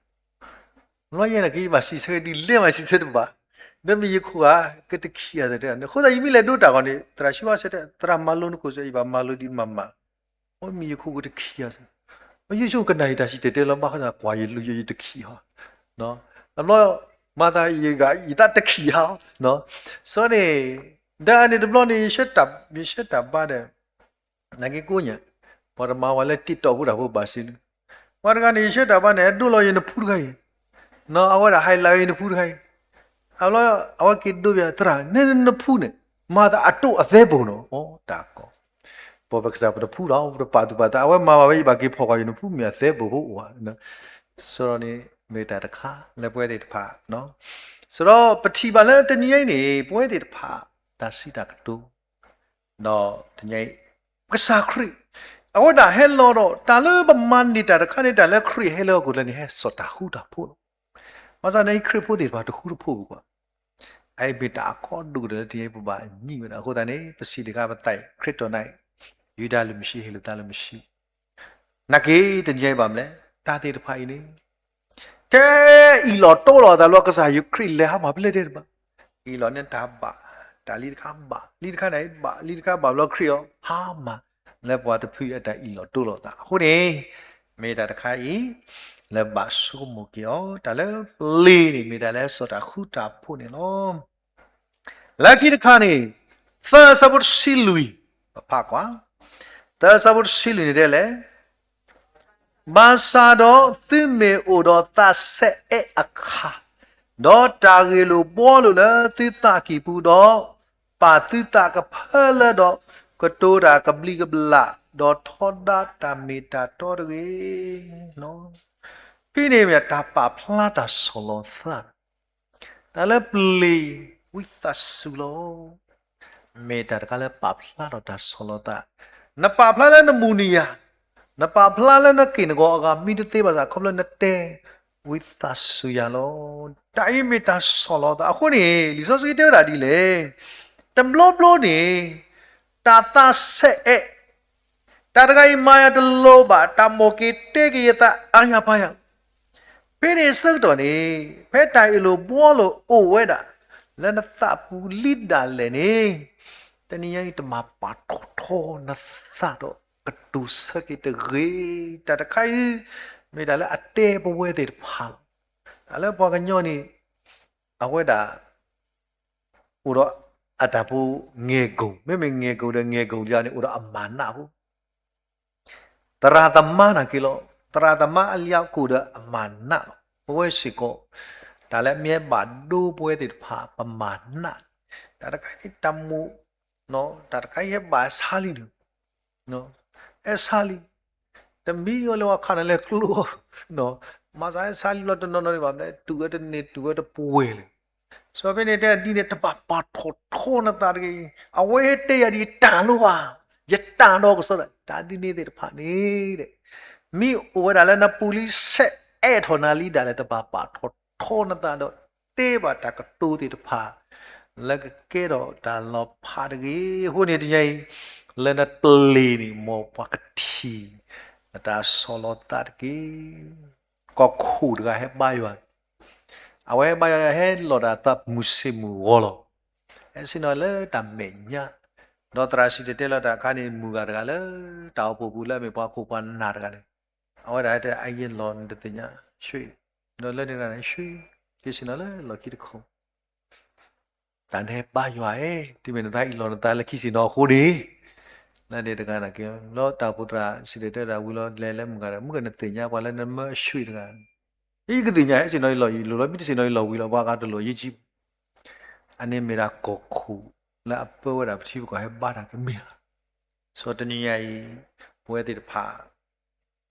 လီၤယဲန့ၣ်က့ ယဘၣ်စံးဆၢဒ်လဲၣ်မး စံးဆၢတဘၣ်, ဒီးမ့ၢ်ယခိၣ်ဧါ ကတခံဧါ တဲ, အဃိသတးယမ့ၢ်လဲၤဒိတၢ်ဂီၤန့ၣ် သရၣ်ဆှံဘၣ်ဆၢတဲ သရၣ်မၤလိနခိၣ်စ့ၢ် ယဘၣ်မၤလိဒ်မၤမၤ, အမ့ၢ်ယခိၣ်ကတခံဧါ, ယဆိကမိၣ်ကနၣ်ယတၢ်စံၣ်တဲၤတဲလီၤ ဘၣ်ဃးကွၢ်ယလူၤယတခံဧါ, အဘျီ မၤသးယဂၤယသးတခံဧါ, စီၤန့ၣ် ဒီးအန့ၣ်တဘျီန့ၣ် ယဆၢတၢ်ဘါဒီး နာ်က့ကိးညါ ပှၤတမၤဝဲလၢ TikTok ဖိတၢ်ဖိဘၣ်စံးန့ၣ်, ပှၤတဂၤန့ၣ် ယဆၢတၢ်ဘါန့ၣ် အဒိလီၤယနဖူတခါအံၤ, အဝဲဒၣ်ဟဲလီၤယနဖူတခါအံၤ, အလီၤ အဝဲက့ၤဒိပၠး သရၣ် နဲနနဖူန့ၣ် မၤသးအတိၢ်အသဲဘိနီၤ, အိ တၢ်ကီ, ပပကစၢ်ပတဖူလီၤ ပတပာ်သူၣ်ပာ်သး အဝဲမၤဘၣ်ဝဲ ယဘၣ်က့ၤဖီၣ်ကွၢ်ယနဖူ မ့ၢ်အသဲဘိဖိအိၣ်ဧါ, စီၤန့ၣ် မ့ၢ်တၢ်တခါလၢပဝဲသ့ၣ်တဖၣ် စီၤဒီးပထံၣ်ဘၣ်လၢတနံၤအံၤန့ၣ် ပဝဲသ့ၣ်တဖၣ် တၢ်စံးတၢ်ကတိၤ ဒီးတနံၤအံၤ ကစၢ်ခရံာ် အဝဲဒၣ်ဟဲလီၤဒီး တၢ်လၢပမၤန့ၢ်တၢ်တခါန့ၣ် တၢ်လၢခရံာ်ဟဲလၢဟီၣ်ခိၣ်ချၢန့ၣ် ဟဲစိာ်တၢ်ဃူတၢ်ဖိးလီၤ. ဘၣ်ဆၣ်န့ၣ် ခရံာ်ဖိသ့ၣ်တဖၣ်တဃူတဖိးဘၣ်ကွၢ်, အအံၤမ့ၢ်တၢ်အကီဒိၣ်ကတၢၢ်လၢတနံၤအံၤပဘၣ်နံၤဝဲဒၣ် အဃိသတးန့ၣ် ပစံးတခါပသးအံၤ ခရံာ်တီၢ်နၤအံၤ ယူဒၤလၢမုၢ်ဆံး ဟ့းလိာ်သးလၢမုၢ်ဆံး, နာ်က့တနံၤအံၤဘၣ်မနုၤလဲၣ် တၢ်သ့ၣ်တဖၣ်အံၤန့ၣ် ကဲအံၤလီၤတိၢ်လီၤသးလၢကစၢ်ယွၤခရံာ်လဲၤဟးမၤပလဲၢ်ဒဲးတဘၣ်, အံၤလီၤန့ၣ်တၢ်ဘၣ်, တၢ်လံတခါဘၣ်, လံတခါန့ၣ်ဘၣ်, လံတခါဘၣ်ဘျီခရံာ်အီၤ ဟါမၢ် လၢပှၤတဖုအတၢ်အံၤလီၤတိၢ်လီၤသးအဃိန့ၣ်, မ့ၢ်တၢ်တခါအံၤ လၢဘၣ်ဆိကမိၣ်က့ၤအီၤ, တၢ်လၢပျ့ၤန့ၣ် မ့ၢ်တၢ်လၢစိာ်တၢ်ဃူတၢ်ဖိးန့ၣ်လီၤ. လၢခံတခါန့ၣ်, သၢဆၢဖိတဆံလွံၢ်, ပဖးကွၢ်, သၢဆၢဖိတဆံလွံၢ်န့ၣ်တဲလဲၣ် ဘၣ်ဆၣ်ဒီးသုမ့ၢ်အိၣ်ဒီးသးဆဲးအဲးအခါ, ဒီးတၢ်ဂ့ၢ်လိာ်ဘှီလိာ်လၢသုသးကံၢ်ပူၤဒီး, ပာ်သုသးကဖၢလၢဒီး, ကတိၤတၢ်ကဘျံးကဘျၣ်, ဒီးထီဒါတၢ်မ့ၢ်တၢ်တီတဂ့ၤ. ဖဲန့ၣ်မ့ၢ်တၢ်ပာ်ဖျါတၢ်ဆီၣ်လီၤသး တၢ်လၢပျ့ၤဝံသးစူၤလီၤ. မ့ၢ်တၢ်တခါလၢပာ်ဖျါထီၣ်တၢ်ဆီၣ်လီၤသး, နပာ်ဖျါလၢနမုၢ်နံၤယၤ, နပာ်ဖျါလၢနက့ၢ်နဂီၤအဂၤမ့ၢ်တသ့ဘၣ်ဆၣ် ခီဖျိနတဲဝံသးစူၤယၤလီၤ. တၢ်အံၤမ့ၢ်တၢ်ဆီၣ်လီၤသးအဃိန့ၣ် လံာ်စီဆှံတဲဝဲဒၣ်ဒ်လဲၣ်, တဘျီဘျီန့ၣ် တၢ်သးဆဲးအဲး တၢ်တဂၤအံၤမၤယၤတလိၤဘၣ်, တၢ်မိၣ်က့ၤတဲက့ၤယသးအါယၤပါယၤ, ဖဲန့ၣ်အဆၢကတီၢ်န့ၣ် ဖဲတၢ်အ့ၣ်လိာ်ဘှီလိာ်အိၣ်ဝဲဒၣ် လၢနသးပူၤလံဒၣ်လဲာ်န့ၣ်, တနံၤအံၤတမၤပာ်ထီၣ်ထီနသးဒီးကတိၤဆၢက့ၤတဂ့ၤ. တၢ်တခါအံၤ မ့ၢ်တၢ်လၢအတဲပဝဲသ့ၣ်တဖၣ်လီၤ. တၢ်လၢပှၤကညီန့ၣ် အဝဲဒၣ် အိၣ်ဒီးအတၢ်ဖိငဲၤကိာ်, မ့မ့ၢ်ငဲၤကိာ်ဒီးငဲၤကိာ်လံန့ၣ် အိၣ်ဒီးအမၤနးဖိ သရၣ်သမါနာ်က့လီၤ. သရၣ်သမါအလံာ်ကိာ်ဒီးအမၤနးလီၤ. ပဝဲစ့ၢ်ကီး တၢ်လၢအမ့ၢ်ဟဲဘၣ်ဒိပဝဲသ့ၣ်တဖၣ် ပမၤနး, တၢ်တခါအံၤတၢ်မိၣ်, တၢ်တခါအံၤဟဲဘၣ်ဆါလံဒီး, ဟဲဆါလံ, တမံၤအီၤလၢပှၤခးနၤလၢကျိ, မၤစၢၤဟဲဆါလံလီၤတနီၤနီၤန့ၣ်ဘၣ် တူၢ်ဝဲတန့ၢ်တူၢ်ဝဲတပှဲၤလၢ စီၤဖဲန့ၣ်တဲဒ်န့ၣ် တဘၣ်ပာ်ထီၣ်ထီနသးတဂ့ၤ. အဝဲတဲယၤဒ်ယတၢ်လီၤဧါ, ယတၢ်ဒီးကစီဒီး တၢ်ဒ်န့ၣ်သ့ၣ်တဖၣ်န့ၣ်, မ့ၢ်အိၣ်ဝဲဒၣ်လၢနပူၤလံဆဲးအဲးထီၣ်နၤလံဒၣ်လဲာ် တဘၣ်ပာ်ထီၣ်ထီနသးဒီး တဲဘၣ်တၢ်ကတိၤသ့ၣ်တဖၣ် လၢကကဲထီၣ်တၢ်လီၤဖးတဂ့ၤ. အဃိန့ၣ်တနံၤအံၤ လၢနပျ့ၤန့ၣ် မ်ပှၤကထံၣ် နတၢ်ဆီၣ်လီၤသးတက့ၢ်. ကီၢ်ခိၣ်တဂၤဟဲဘါယွၤ, အဝဲဟဲဘါယွၤ ဟဲလီၤတၢ်သးမုၢ်ဆ့ၣ်မုၢ်ဂီၤလီၤ. ဟဲဆ့ၣ်နီၤလၢတၢ်မဲာ်ညါ, ဒီးသရၣ်စံၣ်တဲၤတဲလီၤတၢ်အခါန့ၣ် မုၢ်ဂၤတဂၤလၢ တၢ်အိၣ်ဖှိၣ်ပူၤလၢအမ့ၢ်ပှၤခိၣ်ပှၤနၢ်တဂၤန့ၣ်, အဝဲဒၣ်ဟဲတဲ အယဲၢ်လီၤနတသ့ၣ်ညါ, ဒီးလၢန့ၣ်တဂၤန့ၣ် က့ၤဆ့ၣ်နီၤလၢလီၢ်ခံတခိၣ် တၢ်န့ၣ်ဘါယွၤဧၢ, တုၤမ့ၢ်နသးအ့ၣ်လိာ်နသးလၢခံဆ့ၣ်နီၤအဃိန့ၣ်, လၢန့ၣ်တဂၤန့ၣ်က့ၤ လီၤတၢ်အိၣ်ဖှိၣ်သရၣ်စံၣ်တဲၤတဲတၢ်ဝံၤလီၤ လဲၤလၢမုၢ်ဂၤဒီး မုၢ်ဂၤနသ့ၣ်ညါပှၤလၢနမၢအဆှံတဂၤ, ယကသ့ၣ်ညါဟဲဆ့ၣ်နီၤအံၤလီၢ်အံၤလိၤလီၤ မ့ၢ်တဆ့ၣ်နီၤအံၤလီၢ်ဝံၤလီၤ ပှၤဂၤတလိၣ်ယံကံ အန့ၣ်မ့ၢ်ဒၣ်ကီၢ်ခိၣ်လၢအပၢဝဲဒၣ်ပထံပကီၢ်ဟဲဘါတၢ်ကမ့ၢ်လီၤ. စီၤတနံၤညါအံၤ ပဝဲသ့ၣ်တဖၣ်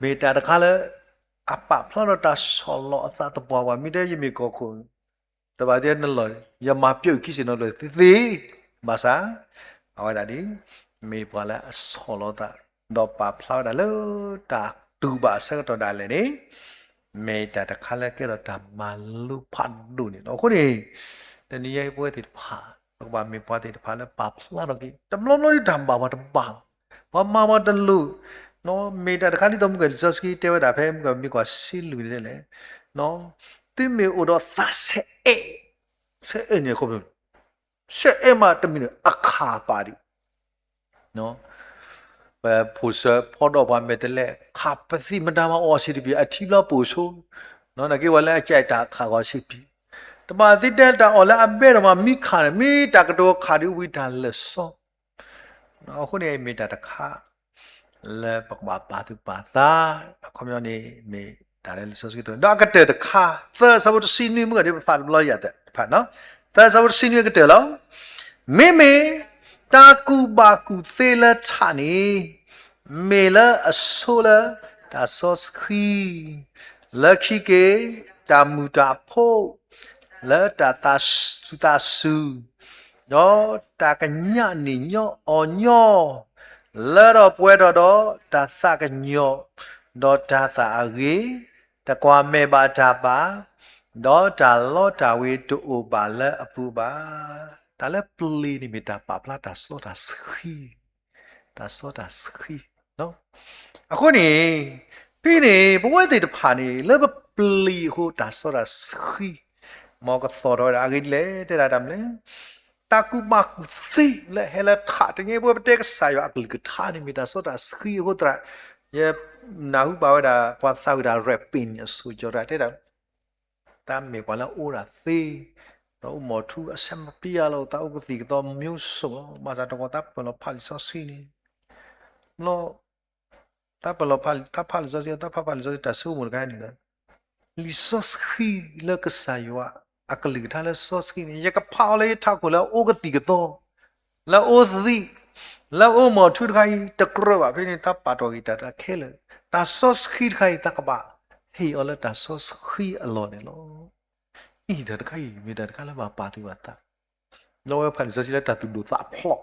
မ့ၢ်တၢ်တခါလၢ အပာ်ဖျါထီၣ်တၢ်ဆီၣ်လီၤအသးသပှၢ်ပှၢ် မ့ၢ်တဲယမ့ၢ်ကီၢ်ခိၣ် တဘၣ်တဲနလီၢ် ယမၤပျီခံစ့ၣ်နီၤလၢသ့သ့, ဘၣ်ဆၣ် အဝဲဒၣ်ဒ် မ့ၢ်ပှၤလၢအဆီၣ်လီၤသး ဒီးပာ်ဖျါဝဲဒၣ်လၢ တၢ်တူၢ်ဘၣ်အဆၢကတီၢ်ဒၣ်လဲာ်န့ၣ် မ့ၢ်တၢ်တခါလၢကဲထီၣ်တၢ်မၤလိဖးဒိၣ်န့ၣ်လီၤ. အဃိန့ၣ် တနံၤအံၤပဝဲသ့ၣ်တဖၣ် ပကဘၣ်မ့ၢ်ပှၤသ့ၣ်တဖၣ်လၢပာ်ဖျါထီၣ်က့ၤ တဘျီဘျီဒ်တၢ်ဘၣ်ပှၤတဘၣ်ဘၣ်, ပှၤမၤပှၤတလိၣ်, မ့ၢ်တၢ်တခါဒ်သိးမုၢ်ကလံာ်စီဆှံတဲဝဲဒၣ် ဖဲမုၢ်ကမ့ၢ်ကွၢ်ဆံလွံၢ်န့ၣ်လဲၣ်, သုမ့ၢ်အိၣ်ဒီးသးဆဲးအဲၣ်, ဆဲးအဲၣ်န့ၣ် ဆဲးအဲၣ်မးတမံၤန့ၣ် အခၣ်ပာ်ဒံး ပဖိၣ်စၢၤဖီဒီးပှၤမဲာ်တဲးလဲး ခးပသံၣ်မတၤမၤအီၣ်ဆံးတပံၤ အထံဘျီပိာ်ဆိ, နာ်က့ဝဲလၢအကဲတၢ်ခးဂီၤဆံးပံၤ, တဘၣ်သ့တဲတၢ်အီၣ်လၢအဘဲဒီးမၤမံခးန့ၣ် မ့ၢ်တၢ်ကတိၤခးဒ်ဝံတၢ်လၢာ်စီ အဃိန့ၣ်မ့ၢ်တၢ်တခါ လၢပကဘၣ်ပာ်သူၣ်ပာ်သး, အခီပညီန့ၣ် မ့ၢ်တၢ်လၢလံာ်စီဆှံကတိၤ ဒီးအကတၢၢ်တခါ သၢအဆၢဖိတဆံနွံ မုၢ်ဂၤဒ်ပဖးတဘျီယၤသ့ၣ်တဖၣ်, သၢအဆၢဖိတဆံနွံအကတၢၢ်လီၤ. မ့မ့ၢ် တၢ်ကူၣ်ဘၣ်ကူၣ်သ့လၢထးန့ၣ် မ့ၢ်လၢအဆိလၢတၢ်စီဆှံ, လၢခံက့ၤ တၢ်မုာ်တၢ်ဖိး လၢတၢ်သးစူၤသးစူၤ ဒီးတၢ်ကညးန့ၢ်ညီအီၤညီ, လၢထီၣ်ပှဲၤထီၣ်ဒီးတၢ်သးကညီၤ, ဒီးတၢ်သးအဂ့ၤ, တကွၢ်မဲာ်ဘၣ်တၢ်ဘၣ်, ဒီးတၢ်လီတၢ်ဝ့ၤတအိၣ်ဘၣ်လၢအပူၤဘၣ်. တၢ်လၢပျ့ၤန့ၣ်မ့ၢ်တၢ်ပာ်ဖျါတၢ်စီတၢ်ဆှံ, တၢ်စီတၢ်ဆှံ အဃိန့ၣ် ဖဲန့ၣ် ပဝဲသ့ၣ်တဖၣ်န့ၣ် လၢပပျ့ၤအဃိ တၢ်စီတၢ်ဆှံ မ်ကသီၣ်ထီၣ်ဝဲဒၣ်အဂ့ၢ်ဒ်လဲၣ် တဲဒၣ်တၢ်မနုၤလဲၣ်, တၢ်ကူၣ်ဘၣ်ကူၣ်သ့လၢဟဲလၢထး တနံၤအံၤ ပဝဲပတဲကစၢ်ယွၤအကလုၢ်ကထါန့ၣ် မ့ၢ်တၢ်စီတၢ်ဆှံအဃိသတး, ယနၢ်ဟူဘၣ်ဝဲဒၣ် ပှၤသးဝံၣ်တၢ် ရ့ၣ်ပ့ၣ်န့ၣ် အစိၤကၠီတၢ်တဲဒၣ် တၢ်မ့ၢ်ပှၤလၢအအိၣ်ဒၣ်သ့, ဒီးအိၣ်မီၤထူ အဆၢမပျံၤလီၤ သးအိၣ်ကသံၣ်ကသီ မျိုးစုံလီၤ. ဘၣ်ဆၣ်တဂီၤသးပၢၢ်လီၤဖးလံာ်စီဆှံန့ၣ်, လီၤ, သးပၢၢ်လီၤဖး, သးဖးလံာ်စီဆှံ သးဖးဖးလံာ်စီဆှံ တၢ်ဆိကမိၣ်တခါန့ၣ်လီၤ. လံာ်စီဆှံလၢကစၢ်ယွၤ အကလုၢ်ကထါလၢစီဆှံန့ၣ် ယကဖးအီၤလၢယထးခိၣ်လၢအအိၣ်ကသံၣ်ကသီ လၢအအိၣ်သံး, လၢအအိၣ်မီၤထူတခါအံၤ တကြၢးဘၣ်ဖဲန့ၣ် တၢ်ပာ်တ့ၢ်က့ၤတၢ်ခဲလၢာ်, တၢ်စီဆှံတခါအံၤ တၢ်ကဘၣ်ဟ့ၣ်အီၤလၢတၢ်စီဆှံအလီၢ်န့ၣ်လီၤ. အံၤတၢ်တခါအံၤ မ့ၢ်တၢ်တခါလၢဘၣ်ပာ်သူၣ်ပာ်သး, လီၤဝဲဖးလံာ်စီဆှံလၢတၢ်သူၣ်ဒိၣ်သးဖျိး,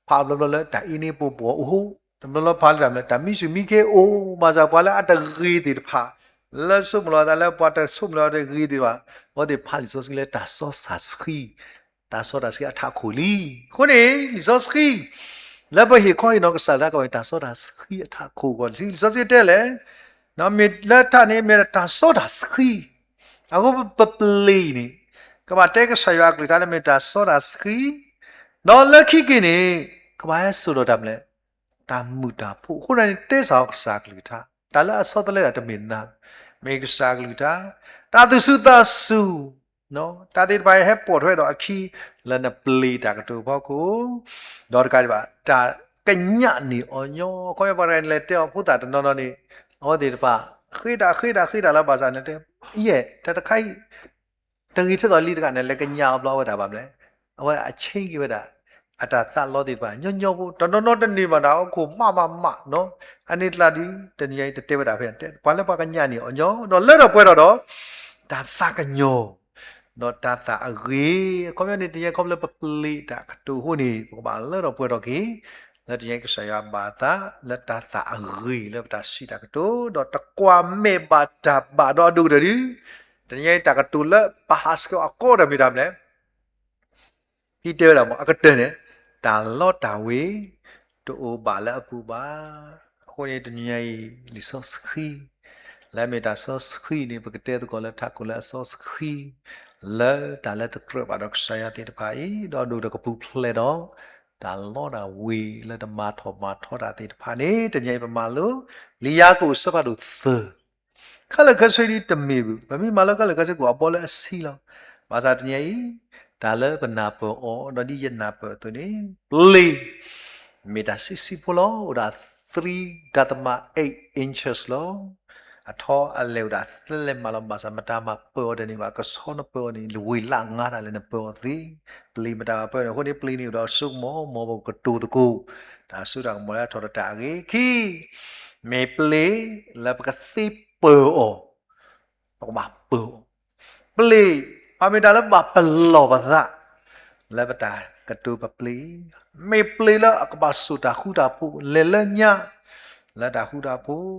ဖးဘျီဘျီလၢတၢ်အ့န့ပှဲၤပှဲၤအိၣ်, တဘျီလီၤဖးလၢတၢ်မနုၤလဲၣ် တၢ်မံဆူၣ်မံခ့အိၣ်, ဘၣ်ဆၣ်ပှၤလၢအတဂ့ၤသ့ၣ်တဖၣ်, လၢဆိကမိၣ်လီၤသးလၢပှၤတဆိကမိၣ်လီၤတဂ့ၤသ့ၣ်တဖၣ်, အဝဲသ့ၣ်ဖးလံာ်စီဆှံလၢတၢ်စီဆှံ, တၢ်စီတၢ်ဆှံအထးခိၣ်လံ. အဃိန့ၣ် လံာ်စီဆှံ လၢပဟ့ၣ်ခီဟ့ၣ်နီၤကစၢ်တၢ်ကဝဲၤ တၢ်စီတၢ်ဆှံအထးခိၣ်အဂီၢ် လံာ်စီဆှံတဲလဲၣ်, မ့ၢ်လၢထးန့ၣ် မ့ၢ်တၢ်စီတၢ်ဆှံ, အဃိပပျ့ၤအံၤန့ၣ် ကဘၣ်တဲကစၢ်ယွၤအကလုၢ်ကထါလၢမ့ၢ်တၢ်စီတၢ်ဆှံ, ဒီးလၢခံက့ၤန့ၣ် ကဘၣ်ဟဲစိာ်ဒီးတၢ်မနုၤလဲၣ်, တၢ်မုာ်တၢ်ဖိး, အဃိန့ၣ် တဲစ့ၢ်ကီးကစၢ်အကလုၢ်ကထါ, တၢ်လၢအဆီတလဲတၢ်တမ့ၢ်နၤ, မ့ၢ်ကစၢ်အကလုၢ်ကထါ, တၢ်သူၣ်စူၤသးစူၤ တၢ်သ့ၣ်တဖၣ်အံၤဟဲပိာ်ထွဲဒီးအခံ လၢနပျ့ၤတၢ်ကတိၤအဖီခိၣ်, ဒီးတကးဒံးဘၣ် တၢ်ကညးန့ၢ်အီၤညီ, ခီဖျိပှၤတဂၤန့ၣ် လဲၤတဲအီၤဖိသၣ်တနီၤနီၤန့ၣ်, အဝဲသ့ၣ်တဖၣ် ဃ့တၢ်ဃ့တၢ်ဃ့တၢ်လၢဘၣ်ဆၣ်န့ၣ်တဲ, ယဲၢ် တၢ်တခါအံၤ တဂ့ၤထဲသိးလံတဂၤန့ၣ် လဲၤကညးအီၤဘျီဝဲဒၣ်ဘၣ်မနုၤလဲၣ်, အဝဲအဆ့က့ၤဝဲဒၣ် အတၢ်သးလီသ့ၣ်တဖၣ် ညီညီဖိ တနီၤနီၤတန့ၢ်ဘၣ်ဒီး အခိၣ်မးမးမးနီၤ, အန့ၣ်ကျါဒုး တနံၤအံၤတတဲဝဲဒၣ်ဖဲ ပှၤလၢပှၤကညးန့ၢ်အီၤညီ ဒီးလၢထီၣ်ပှဲၤထီၣ်ဒီး တၢ်သးကညီၤ ဒီးတၢ်သးအဂ့ၤ, အခီပညီန့ၣ် တနံၤအံၤခီဖျိလၢပပျ့ၤတၢ်ကတိၤအဃိန့ၣ် ပကဘၣ်လၢထီၣ်ပှဲၤထီၣ်က့ၤ လၢတနံၤအံၤကစၢ်ယွၤဘၣ်သး လၢတၢ်သးအဂ့ၤလၢပတၢ်စံးတၢ်ကတိၤ ဒီးတကွၢ်မဲာ်ဘၣ်တၢ်ဘၣ်ဒီးအဒိၣ်ကတၢၢ်ဒုး, တနံၤအံၤတၢ်ကတိၤလၢပဟးဆှဲးအီၤကိးတၢ်မ့ၢ်တၢ်မနုၤလဲၣ် ဖဲတဲဝဲဒၣ်မ့ၢ် အကတၢၢ်န့ၣ် တၢ်လီတၢ်ဝ့ၤ တအိၣ်ဘၣ်လၢအပူၤဘၣ်. အဃိန့ၣ် တနံၤအံၤ လံာ်စီဆှံ လၢအမ့ၢ်တၢ်စီဆှံန့ၣ် ပကတဲသကိးလၢထးခိၣ်လၢအစီဆှံ လၢတၢ်လၢတကြၢးဘၣ်ဒီးကစၢ်ယွၤသ့ၣ်တဖၣ်အံၤ ဒီးဒိၣ်ဒီးကပူၤဖျဲးဒီး တၢ်လီတၢ်ဝ့ၤလၢတမၤထီၣ်မၤထီတၢ်သ့ၣ်တဖၣ်န့ၣ် တနံၤအံၤပမၤလိ လံာ်ယၤကိာ်အဆၢဖးဒိၣ်သၢ ခဲလၢာ်ခဲဆ့ဒ်တမ့ၢ်ဘၣ်, ပမ့ၢ်မၤလၢခဲလၢာ်ခဲဆ့ကအိၣ်အဘီလၢအဆံးလီၤ. ဘၣ်ဆၣ်တနံၤအံၤ တၢ်လၢပနၢ်ပၢၢ်အီၤ ဒီးဒ်ယနၢ်ပၢၢ်အသိးန့ၣ် ပျ့ၤ မ့ၢ်တၢ်ဆံးဆံးဖိလီၤ. အိၣ်ဒၣ် three ဒသမ eight inches လီၤ. အထီအလဲၢ်အိၣ်ဒၣ်သၢလဲးမးလီၤ. ဘၣ်ဆၣ်မတၤမၤပၢၢ်အီၤတန့ၢ်ဘၣ်. ကဆီနပၢၢ်အီၤန့ၣ် လဝ့ၤလၢအငါတၢ်လဲၣ်နပၢၢ်အီၤသ့. ပျ့ၤမတၤမၤပၢၢ်န့ၣ် အဃိန့ၣ် ပျ့ၤန့ၣ်အိၣ်ဒီးစိကမီၤ မ်ပကတိၤသကိး တၢ်စိတၢ်ကမီၤလၢအထီၣ်ဒီးတၢ်အဂ့ၤ. ခံ မ့ၢ်ပျ့ၤ လၢပကသ့ ပကဘၣ်ပၢၤအီၤ, ပကဘၣ်ပၢၤအီၤ, ပျ့ၤ, ပမ့ၢ်တၢ်လၢဘၣ်ပလီၢ်ပသး လၢပတၢ်ကတိၤပပျ့ၤ, မ့ၢ်ပျ့ၤလၢအကဘၣ်စိာ်တၢ်ဃူတၢ်ဖိး လဲၤလၢညါ လၢတၢ်ဃူတၢ်ဖိး,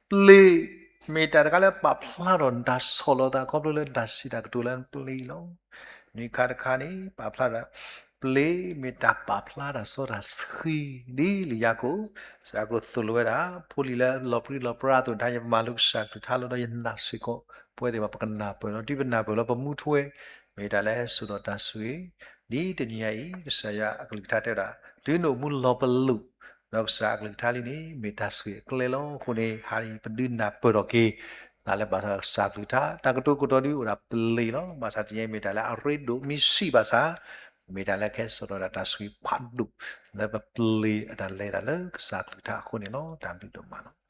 ပျ့ၤ မ့ၢ်တၢ်တခါလၢပာ်ဖျါထီၣ်တၢ်ဆီၣ်လီၤသး ခီဖျိလၢတၢ်စံးတၢ်ကတိၤလၢပျ့ၤလီၤ. မ့ၢ်ခါတခါန့ၣ် ပာ်ဖျါထီၣ် ပျ့ၤမ့ၢ်တၢ်ပာ်ဖျါတၢ်စီတၢ်ဆှံ ဒ်လံာ်ယၤကိာ်, ယၤကိာ်သိၣ်လိဝဲဒၣ် ဖိလံၤလၢလီၤပြံလီၤပြါအသိး တဟါညါပမၤလိကစၢ်အကလုၢ်ကထါလီၤဒီး ယနာ်စ့ၢ်ကီး ပဝဲသ့ၣ်တဖၣ်ပကနၢ်ပၢၢ်လီၤ. ဒ်ပနၢ်ပၢၢ်လီၤ ပမူထူဝဲ မ့ၢ်တၢ်လၢဟဲစိာ်ထီၣ်တၢ်ဆိၣ်ဂ့ၤ, ဒ်တနံၤညါအံၤ ကစၢ်ယွၤအကလုၢ်ကထါတဲဝဲဒၣ် တုၤနအိၣ်မူလီၤပလိာ် ဒီးကစၢ်အကလုၢ်ကထါလံန့ၣ် မ့ၢ်တၢ်ဆိၣ်ဂ့ၤအကျဲလီၤ. အဃိန့ၣ် ဟါအံၤ ပဒုးနၢ်ပၢၢ်ထီၣ်က့ၤ သးလၢဘၣ်ဆၣ်ကစၢ်အကလုၢ်ကထါ တၢ်ကတိၤခိၣ်တီဒုးအိၣ်ဒၣ်ပျ့ၤလီၤ. ဘၣ်ဆၣ်တနံၤညါအံၤမ့ၢ်တၢ်လၢအရ့ဒိၣ်မ့ၢ်ဆံးဘၣ်ဆၣ် မ့ၢ်တၢ်လၢကဟဲစိာ်ထီၣ်ဒၣ်တၢ်ဆိၣ်ဂ့ၤဖးဒိၣ် လၢပပျ့ၤအတၢ်လဲၤတၢ်လၢကစၢ်အကလုၢ်ကထါအဃိန့ၣ်လီၤ. တၢ်ဘျုးဒိၣ်မးလီၤ.